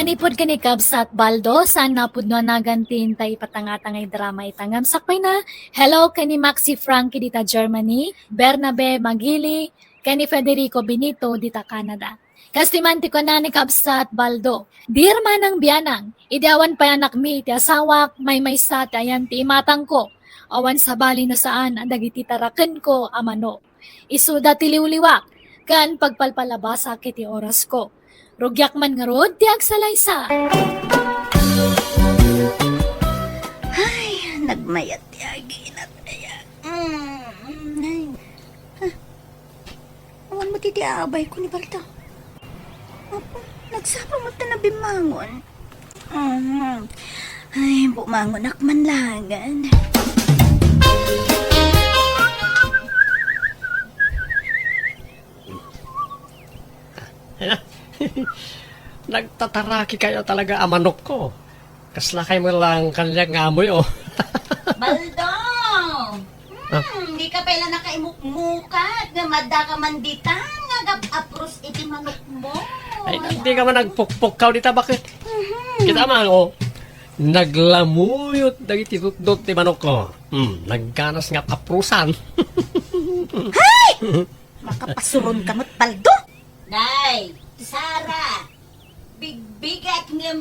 Manipud ken ni Kabsat Baldo, saan a pudno a nagan ti intay ipatangtangay drama ita ngem sakbayna, hello ken ni Maxi Frankie dita Germany, Bernabe Magili, ken ni Federico Benito dita Canada. Kas ti man ti kuna ni Kabsat Baldo, "Dear Manang Bianang, idi awan pay anakmi iti asawak, maymaysa ti ayan ti imatangko. Awan sabali no saan a dagiti tarakenko a manok. Isuda ti liwliwak, ken pagpalpalabasak iti orasko. Rugiak man ngarud ti agsalaysa." Ay, nagmayat ti aginat aya. Mm, ay. Ah, awan met iti aabayko ni Baldo. Apo, nagsapul met ta nabimmangon. Mm. Ay, bumangonak man laengen. Nagtataraki kayo talaga a manokko. Kasla kay mo lang kaniak nga amoy, oh. Baldo! Ah? Hmm, di ka pala nakaimukmukat nga madda ka man ditan nga agap-apros iti manok mo. Ay, di ka man nagpukpukkaw dita, bakit? Mhm. Kita man, oh. Naglamuyot dagiti tutdot ti manok ko. Hmm, nagganas nga aprusan. Hay! Makapasuron ka met, Baldo? Nay, Sara, bigbigak ngem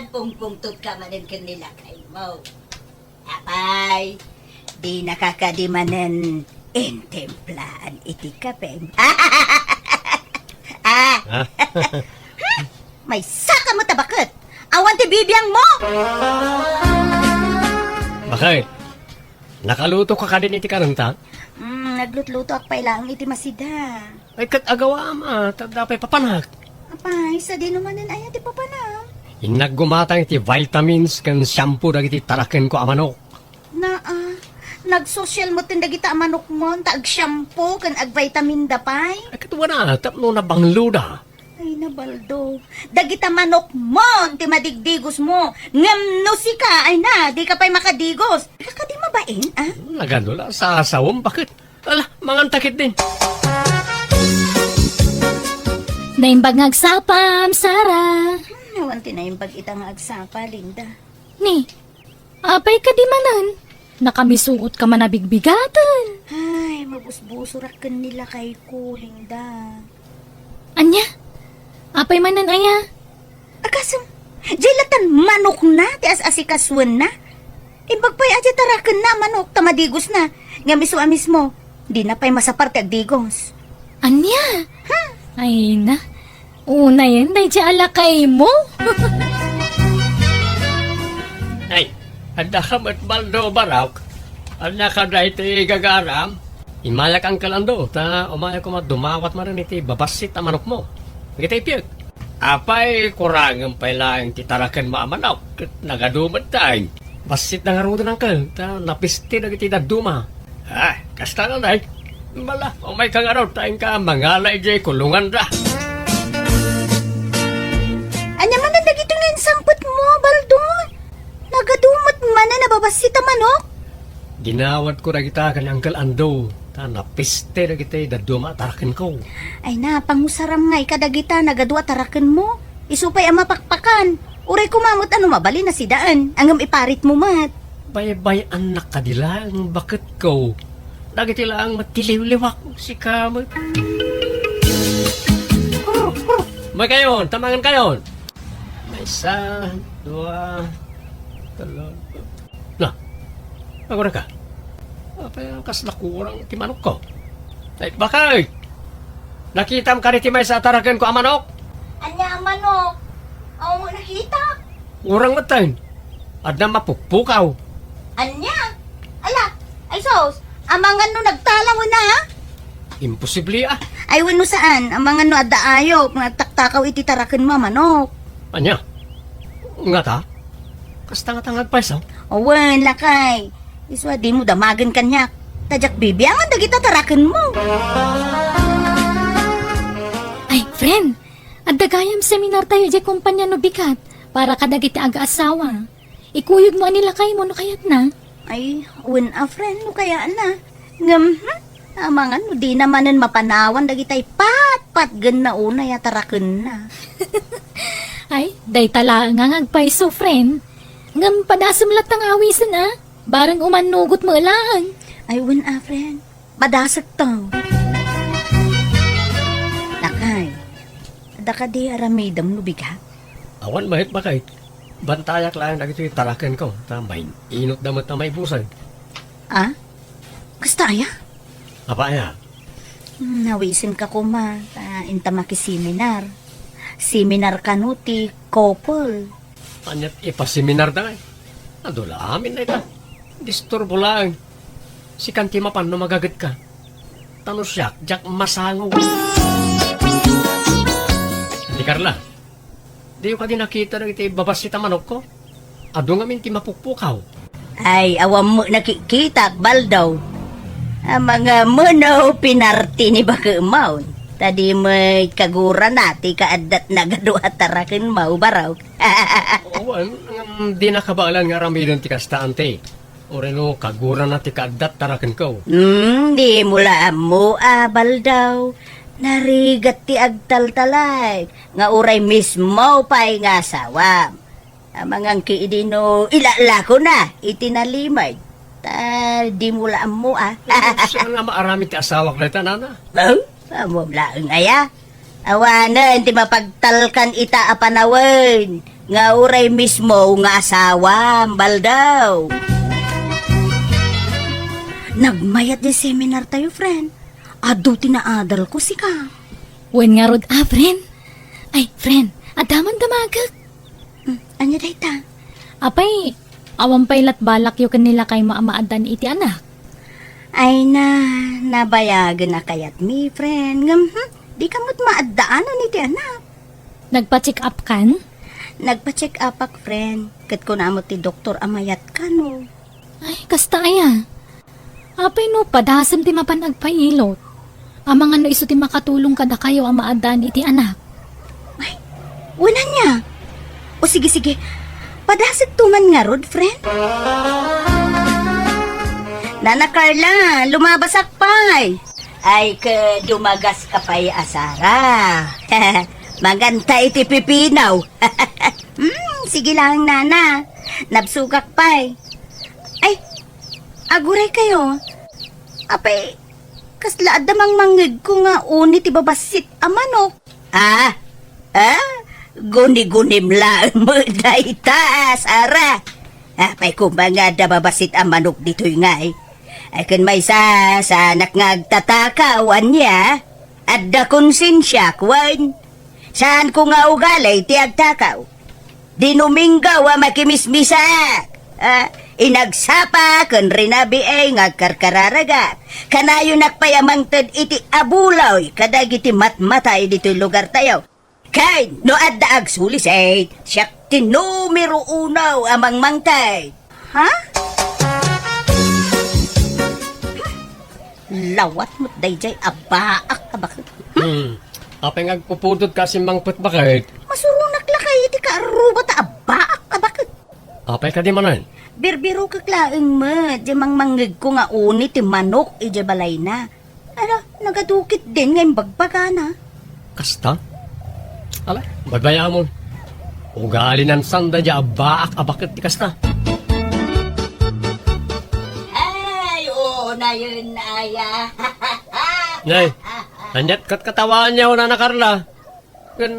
agpungpungtot ka manen ken ni lakay mo. Apay, di nakakadi manen intimplaan iti kape. Ah! Ah? Maysa ka met a baket! Awan ti bibiang mo! Bakay, nakaluto ka kadin iti kanenta? Mm, naglutlutoak pay laeng iti masida. Ay, ket agawam, ah, ta adda pay papanak. Apay, sadino manen aya ti papanam? Innak gumatang iti vitamins ken shampoo dagiti tarakenko a manok. Naa, nagsosyal metten dagita a manokmon ta agshampoo ken agvitamin da pay. Ay, ket wana, tapno nabangloda. Ay, na, Baldo. Dagita manokmon ti madigdigosmo. Ngem no sika, ay na, dika pay makadigos. Dika kadi mabain, a? Nagano la, sasawem, baket? Ala, manganta ketdin. Naimbag nga agsapam, Sara. Hmm, awan ti naimbag ita nga agsapa, Linda. Ni, apay kadi manen? Nakamisuot ka man a bigbigaten. Ay, mabusbusorak ken ni lakayko, Linda. Ania? Apay manen aya? Agasem, diay latan manokna ti as-asikasuenna. Imbag pay a diay tarakenna a manok ta madigosna. Ngem isu a mismo, dina pay masapar ti agdigos. Ania? Hmm. Ay na, unayen daydiay a lakaymo. Ay, adda ka met, Baldo, Barok? Ania kadi ti gagaram? Immayak, Uncle Ando, ta umayak koma dumawat manen iti babassit a manokmo. Dagiti piek. Apay, kurangem pay laeng ti tarakenmo a manok, ket nagadu met dayta. Bassit na ngaruden, Uncle, ta napiste dagiti dadduma. Ah, kasta ngay. Bala, umayka ngarud ta inka mangala idiay kulonganda. Ania manen dagitoy nga insampetmo, Baldo? Nagadu met manen a babassit a manok? Dinawatko dagita ken ni Uncle Ando, ta napiste dagiti dadduma a tarakenko. Ay na, pangusaram ngay kadagita nagadu a tarakenmo. Isu pay a mapakpakan. Uray koma met a no mabalin a sidaen, ngem iparitmo met. Baybay-annak kadi laeng, baketko. Dagiti laeng met ti liwliwak, sika met. Umaykayon, ta mangankayon. Maysa, dua, telo. Na, agurayka. Apay, kasla kurang ti manokko. Ay, bakay! Nakitam kadi ti maysa a tarakenko a manok? Ania a manok? Awan met nakita. Kurang metten. Adda mapukpukaw. Ania? Ala, ay sus, amangan no nagtalaw na, ha? Imposible, a. Ay, wenno saan, amangan no adda ayop nga agtaktakaw iti tarakenmo a manok. Ania? Ngata? Kasta ngata nga agpayso? Wen, lakay. Isu a dimo damagen kaniak. Ta diak bibiangan dagita tarakenmo. Ay, friend, adda gayam seminartayo idiay kompania no bigat para kadagiti agaasawa. Ikuyogmo a ni lakaymo no kayatna. Ay, wen a, friend, no kayatna. Ngem, hmm, amangan no dina manen mapanawan dagitay patpatgenna unay a tarakenna. Ay, dayta laeng nga agpayso, friend. Ngem padasem latta nga awisen, a. Bareng umannugot met laeng. Ay, wen a, friend. Padasekto. Lakay, adda kadi aramidem no bigat? Awan met, bakay. Bantayak laeng dagiti tarakenko, ta main-inotda met a maibusen. A? Kasta aya? Apay a? Hmm, nawisenka koma, ta inta makiseminar. Seminar kano ti couple. Aniat ipaseminarda ngay? Adu la amin dayta. Disturbo laeng. Sikan ti mapan no magagetka. Ta no siak, diak masango. Adi Carla, diyo kadi nakita dagiti babassit a manokko? Adu ngamin ti mapukpukaw. Ay, awan met nakikitak, Baldo. Amangan no pinarti ni bakemon. Ta di met kagurana ti kaaddat nagadu a tarakenmo, Barok. Awan, ngem di nakabaelan nga aramiden ti kasta, anti. Uray no kagurana ti kaaddat tarakenko. Hmm, dimo la ammo a, Baldo. Narigat ti agtaltalay, nga uray mismo pay nga asawam. Amangan ki idi no ilalakona iti nalimed. Ta dimo la ammo a. Saan nga maaramid ti asawak dayta, nana? Oh, ammom laeng aya? Awanen ti mapagtalkan ita a panawen nga uray mismo nga asawam, Baldo. Nagmayat ti seminar tayo, friend. Adu ti naadalko, sika. Wen ngarud a, friend. Ay, friend, adda man damagek. Hmm, ania dayta? Apay, awan pay lat balakyo ken ni lakaymo a maaddan iti anak? Ay na, nabayagen a kayatmi, friend. Ngem, hmm, dika met maaddaanan iti anak. Nagpa-check up kan? Nagpa-check-upak, friend. Ket kuna met ti doktor a mayat kano. Ay, kasta aya. Apay no padasem ti mapan agpailot? Amangan no isu ti makatulong kadakayo a maaddaan iti anak. Ay, wen ania? O sige, sige. Padasek to man ngarud, friend. Nana Carla, lumabasak pay. Ay, ke dumagas ka pay a Sara. Manganta iti pipino. Hmm, sige lang, nana. Nabsugak pay. Ay, aguray kayo. Apay, kasla adda mangmangngegko nga uni ti babassit a manok. Ah? Ah? Guni-gunim laeng met dayta, Sara. Apay koma nga adda babassit a manok ditoy ngay? Ay, ken maysa, saanak nga agtatakaw, ania? Adda konsensiak, wen? Saanko nga ugali ti agtakaw. Dinuminggaw a makimismisak. Ah, inagsapa ken rinabii nga agkarkararagak. Kanayonak pay a mangted iti abuloy kadagiti matmatay ditoy lugartayo. Ken no adda agsulisit, siak ti numero uno a mangmangted. Ha? Lawat met daydiay a baak a baket. Hmm. Apay nga agpupudot ka a simmangpet, baket? Masuronak lakay iti kaarruba ta a baak a baket. Apay kadi manen? Birbirokek laeng met, diay mangmangngegko nga uni ti manok idiay balayna. Ala, nagadukit din nga imbagbagana. Kasta? Ala, baybayamon. Ugalinan sanda diay a baak a baket ti kasta. Ay, oo na yun, aya. Nay, ania't katkatawaanyo, Nana Carla? Ken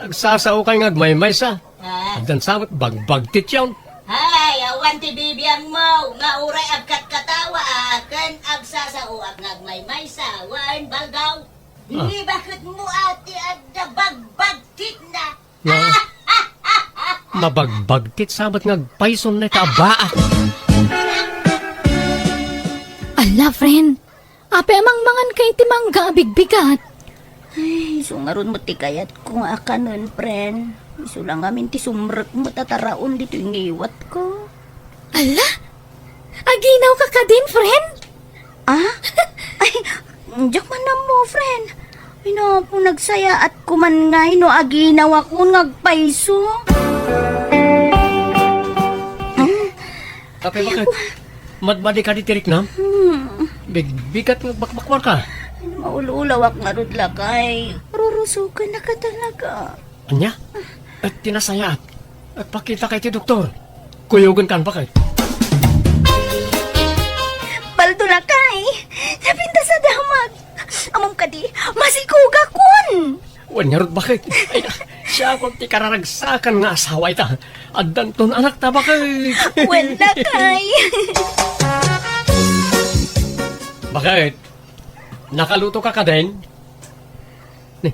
agsasaokay nga agmaymaysa. Ah. Addan sa met bagbagtityon. Ay, awan ti bibiangmo nga uray agkatkatawa, ah, ken agsasaoak nga agmaymaysa, wen, Baldaw? Ah. Ni baket mo ati adda bagbagtitna? Nga, mabagbagtit sa met nga agpayson na ita a baak. Ala, friend. Apay a mangmangan ka iti mangga a bigbigat? Ay, isu ngarud met ti kayatko nga akanen, friend. Isu la ngamin ti sumrek met a taraon ditoy ngiwatko. Ala? Aginaw ka kadin, friend? Ah? Ay, diak man ammo, friend. Ay, napo, nagsayaat ko man ngay no aginawakon nga agpayso. Hmm? Apay, baket? Madmadi kadi ti riknam? Hmm. Bigbigat nga bakbakwarka. Maululawak ngarud, lakay. Rurusuken na ka talaga. Ania? Et ti nasayaat, agpakita ka iti doktor. Kuyogen kan, baket? Baldo, lakay. Napintas a damag. Ammom kadi, masikugakon. Wen ngarud, baket? Ay, siakon ti kararagsakan nga asawa ita. Addanton anakta, baket? Wen, lakay. Baket? Nakaluto ka kadin? Ni,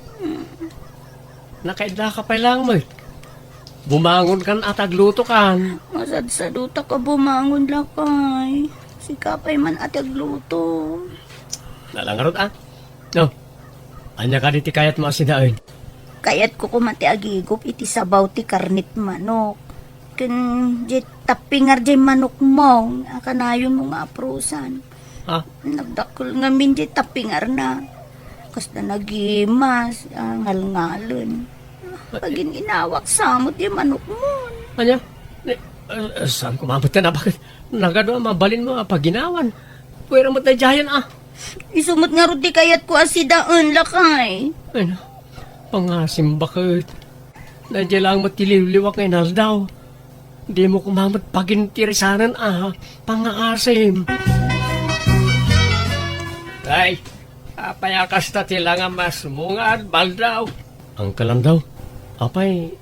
nakaidda ka pay laeng met. Bumangon kan a ta agluto kan. Masadsadutak a bumangon, lakay. Sika pay man a ti agluto. Nalangarot, ah. No. Ania kadi ti kayatmo a sidaen? Kayatko koma ti agigup iti sabaw ti karnet manok. Ken diay tappingar diay manokmo a kanayonmo nga aprusan. Ha? Nagdakkel ngamin diay tappingarna. Kasla nagimas, ah, ngalngalen. Pagin-inawak sa met diay manokmo. Ania? Ni, ah, saan ko mamatyan a baket? Nagadu a mabalinmo a paginawan. Pwera met daydiayen, ah. Isu met ngarud ti kayatko a sidaen, lakay. Ay, na. Pangasim, baket. Daydiay laeng met ti liwliwak nga inaldaw. Dimo koma met pagintirisanen a pangaasim. Ay, apay a kasta ti langa masmungad, Baldaw? Uncle Landaw, apay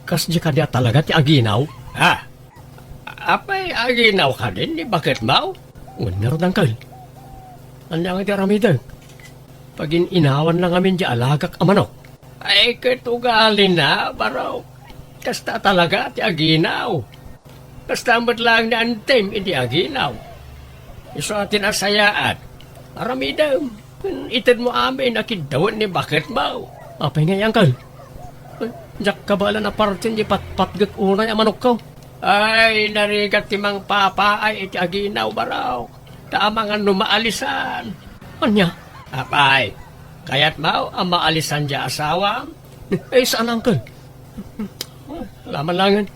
kasdi kadi a talaga ti aginaw? Ha? Apay aginaw kadin ni baketmo? Wen ngarud, Uncle. Ania nga ti aramidek? Pagin-inawan lang amin diay alagak a manok. Ay, ket ugalina, barok. Kasta talaga ti aginaw. Kasta met laeng ni Antim idi aginaw. Isu a ti nasayaat. Aramidem. Itedmo amin a kiddawen ni baketmo. Apay ngay, Uncle? Ay, Diak kabaelan a partien ti patpatgek unay a manokko. Ay, narigat ti mangpapaay iti aginaw, barok. Ta amangan no maalisan. Ania? Apay, kayatmo a maalisan ti asawam? Eh, saan, uncle? Laman langen.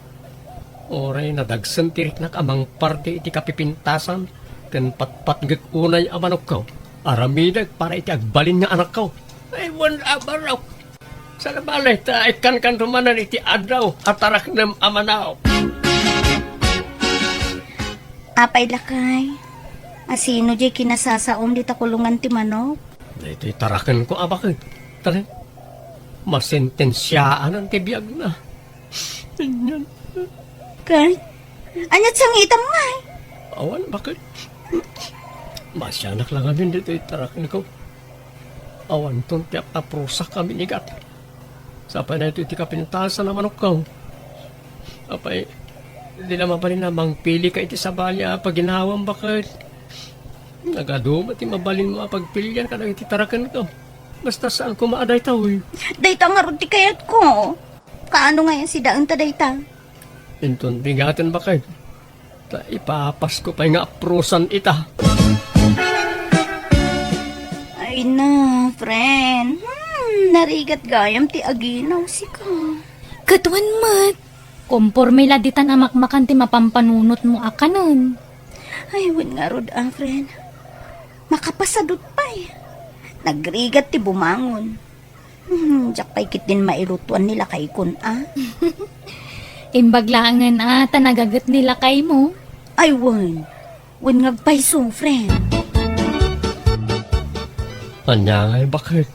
Uray nadagsen ti riknak a mangparte iti kapipintasan ken patpatgek unay a manokko. Aramidek para iti agbalin nga anakko. Ay, wen a barok. Saan a bale, ta ikkankanto manen iti addaw a taraknem a manok. Apay, lakay, asino diay kinasasaom dita kulongan ti manok? Daytoy tarakenko a baket. Tara, masentensiaanan ti biagna. Ania? Kay, ania't sangitam ngay? Awan, baket. Masianak la ngamin ditoy tarakenko. Awanton ti ap-aprusak a minigat. Sapay daytoy ti kapintasan a manokko. Apay, di la mabalin a mangpilika iti sabali a paginawam, baket. Nagadu met ti mabalinmo a pagpilian kadagiti tarakenko. Basta saan koma a daytoy. Dayta ngarud ti kayatko. Kaano ngay a sidaenta dayta? Inton bigaten, baket. Ta ipapasko pay nga aprusan ita. Ay na, friend. Hmm, narigat gayam ti aginaw sika. Ket wen met, komporme la ditan a makmakan ti mapampanunotmo a kanen. Ay, wen ngarud a, friend. Makapasadut pay. Nagrigat ti bumangon. Hmm, diak pay ketdin mailutuan ni lakaykon a. Imbag laengen a ta nagaget ni lakaymo. Ay, wen. Wen nga agpayso, friend. Ania ngay, baket?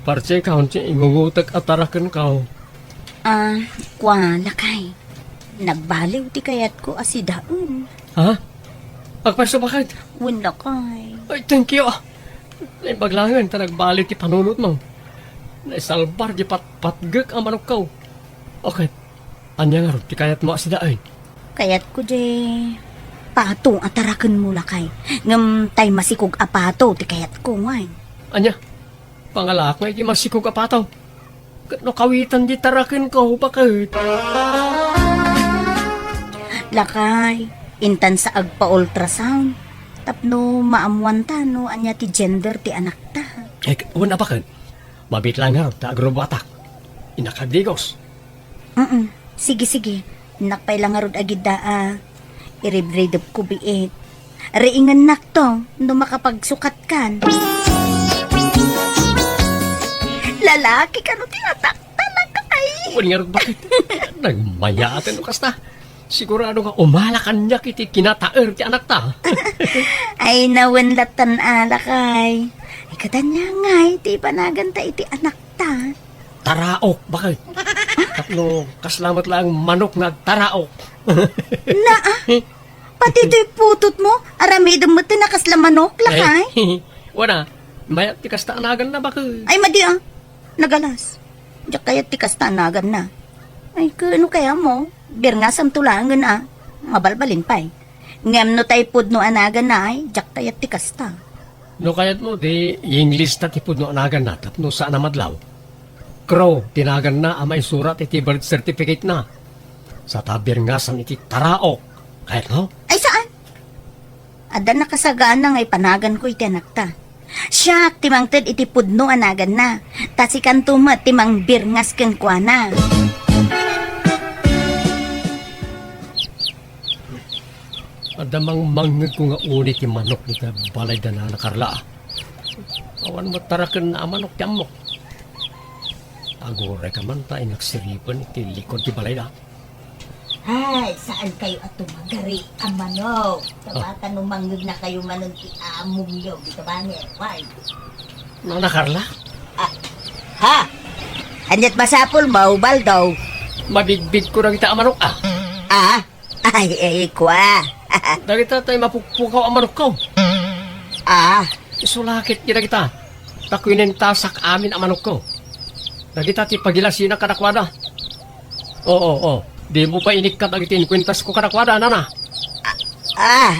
Parti kaon ti ingungotek a tarakenko. Ah, kua, lakay. Nagbaliw ti kayatko a sidaen. Ha? Agpayso, baket? Wen, lakay. Ay, thank you. Naimbag laengen ta nagbaliw ti panunotmo. Naisalbar ti patpatgek a manokko. Okay. Ania ngarud ti kayatmo a sidaen? Kayatko di pato a tarakenmo, lakay. Ngem tay masikog a pato ti kayatko, ngay. Ania? Pangalaak nga iti masikog a pato. Ket no kawitan di tarakenko, baket? Lakay, intan sa agpa-ultrasound. Tapno maammuanta no ania ti gender ti anakta. Eh, wen a, baket. Mabiit la ngarud ta agrubuatak. Innak agdigos. Mm. Sige, sige. Innak pay la ngarud agidda a iribridepko biit. Riingennakto no makapagsukatkan. Lalaki kano ti atakta, lakay? Wen ngarud, baket? Nagmayaten no kasta. Sigurado nga umala kaniak iti kinataer ti anakta. Ay, na wen lattan a, lakay. Ay, ket ania ngay ti ipanaganta iti anakta? Taraok, baket? Tapno kasla met laeng manok nga agtaraok. Naa, pati toy putotmo, aramidem met ti nakasla manok, lakay? Eh, wen a, mayat ti kasta a naganna, baket. Ay, madi a. Nagalas. Diak kayat ti kasta a naganna. Ay, ket no kayatmo, birngasanto laengen a. Mabalbalin pay. Ngem no tay pudno a naganna, ay, diak kayat ti kasta. No kayatmo, di inglista ti pudno a naganna tapno saan a madlaw. Crow ti naganna a maisurat iti birth certificate-na. Sa ta birngasan iti taraok. Kayatmo? Ay, saan? Adda nakasagana nga ipanaganko iti anakta. Siak ti mangted iti pudno a naganna, ta sikanto met ti mangbirngas kenkuana. Adda mangmangngegko nga uli ti manok dita balay da Nana Carla. Awan met tarakenna a manok ti ammok. Aguray ka man ta inaksiripen iti likod ti balayda. Ay, saan kayo a tumagari a manok? Tabaka no mangngegna kayo manen ti amongyo, dita bangir. Why? Nana Carla? Ah, ha? Aniat masapul mo, Ubaldo? Mabigbigko dagita a manok, ah. Ah? Ay, ay, kwa. Dagita tay mapukpukaw a manokko. Ah? Isu la ketdi dagita. Ta kuinentasak amin a manokko. Dagita ti pagilasinak kadakuada. Oo, oo. Dimo pay inikkat dagiti inkuentasko kadakuada, nana. Ah,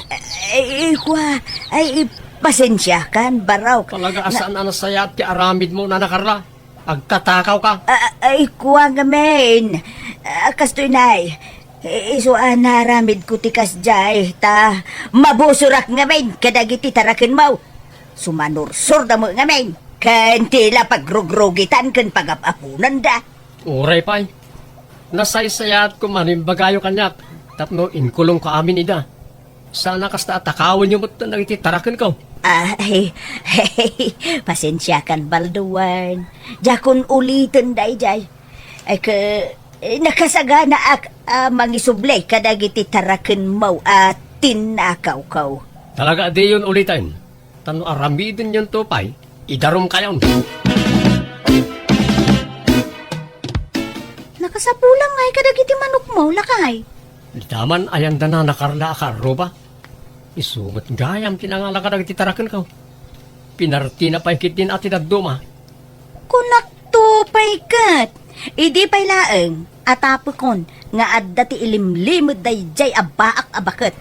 ay, ay, kwa. Ay, pasensiakan, barok. Talaga a saan a nasayaat ti aramidmo, Nana Carla. Agtatakawka. A-, ay, kua ngamin. A, kastoy, Nay. I-, isu a naaramidko ti kasdiay, ta mabusorak ngamin kadagiti tarakenmo. Sumanursorda met ngamin, ken ti la pagrugrugitan ken pagap-aponanda. Uray pay. Nasaysayat koma no imbagayo kaniak tapno inkulongko amin ida. Sana kasta a takawenyo met dagiti tarakenko. Ay, pasensiakan, Baldo, wen. Diakon uliten daydiay. Ay, ke, eh, nakasaganaak a mangisubli kadagiti tarakenmo a tinnakawko. Talaga a diyon uliten. Tapno aramidenyonto pay, idarumkayon. Nakasapulam ngay kadagiti manokmo, lakay. Dita man, ayanda nanakarla a kaarruba. Isu met gayam ti nangala kadagiti tarakenko. Pinartina pay ketdin a ti dadduma. Kunakto pay ket, idi pay laeng a tapekon nga adda ti ilimlimed daydiay a baak a baket.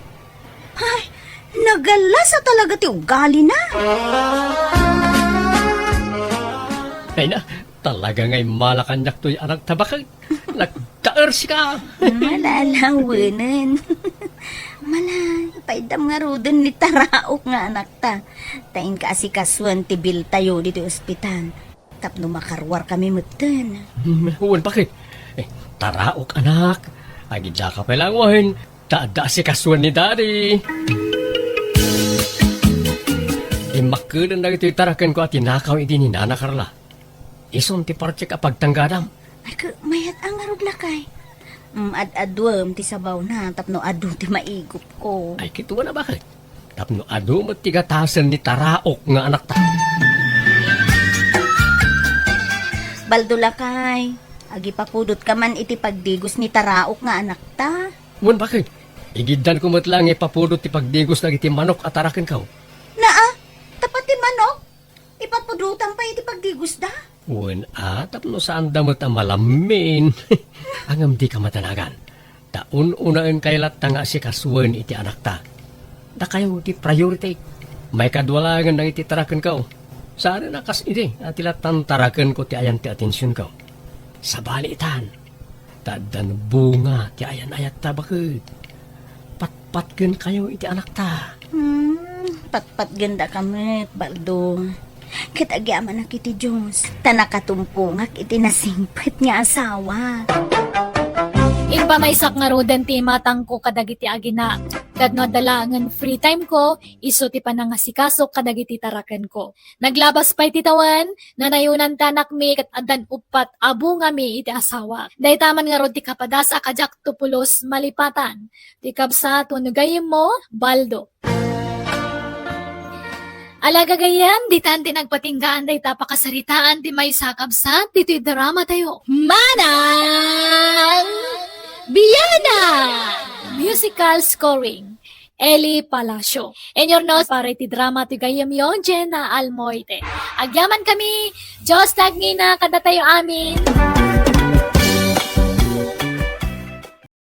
Ay, nagalasa talaga ti ugalina. Ay na, talaga nga immala kaniak toy anak ta baket. Nagtaersika. Malalawanen. Malay, paiddam ngaruden ni Taraok nga anakta. Ta inka asikasuen ti biltayo ditoy ospital. Tapno makaruarkami metten. Hmm, wen, baket. Eh, Taraok, anak. Agidaka pay laeng wen. Ta adda asikasuen ni Daddy. Dimmakkeden dagitoy tarakenko a tinakaw idi ni Nana Carla. Isun ti partek a pagtanggadam. Ay, ke, mayat a ngarud, lakay. Mm, ad-aduem ti sabawna tapno adu ti maigupko. Ay, kitaem a, baket. Tapno adu met ti gatasen ni Taraok nga anakta. Baldo, lakay, agipapudotka man iti pagdigos ni Taraok nga anakta. Wen, baket. Igiddanko met laeng nga ipapudot ti pagdigos dagiti manok a tarakenko. Naa, ta pati manok? Ipapudotam pay iti pagdigosda? Wen a, tapno saanda met a malammin. Ngem dika madanagan. Ta un-unaenkayo latta nga asikasuen iti anakta. Dakayo ti priority. Maikadua laengen dagiti tarakenko. Saan a kas idi a ti lattan tarakenko ti ayan ti atensionko. Sabali itan. Ta addan bunga ti ayan-ayatta, baket. Patpatgenkayo iti anakta. Hmm, patpatgendaka met, Baldo. Ket agyamanak iti Dios, ta nakatumpongak iti nasingpet nga asawa. Impamaysak ngaruden ti imatangko kadagiti agina, ket no adda laengen free time ko, isu ti panangasikasok kadagiti tarakenko. Naglabas pay ti tawen, nanayonan ti anakmi ket addan uppat a bungami iti asawa. Dayta man ngarud ti kapadas a kadiakto pulos malipatan. Ti kabsat wenno gayyemmo, Baldo. Ala gagayyem, ditan ti nagpatinggaan dayta pakasaritaan ti maysa a kabsat ditoy dramatayo. Manang Biana! Musical scoring. Eli Palacio. Inyurnos para iti drama ti gayyemyo, Jenna Almoite. Agyamankami, Dios ti agngina kadatayo amin.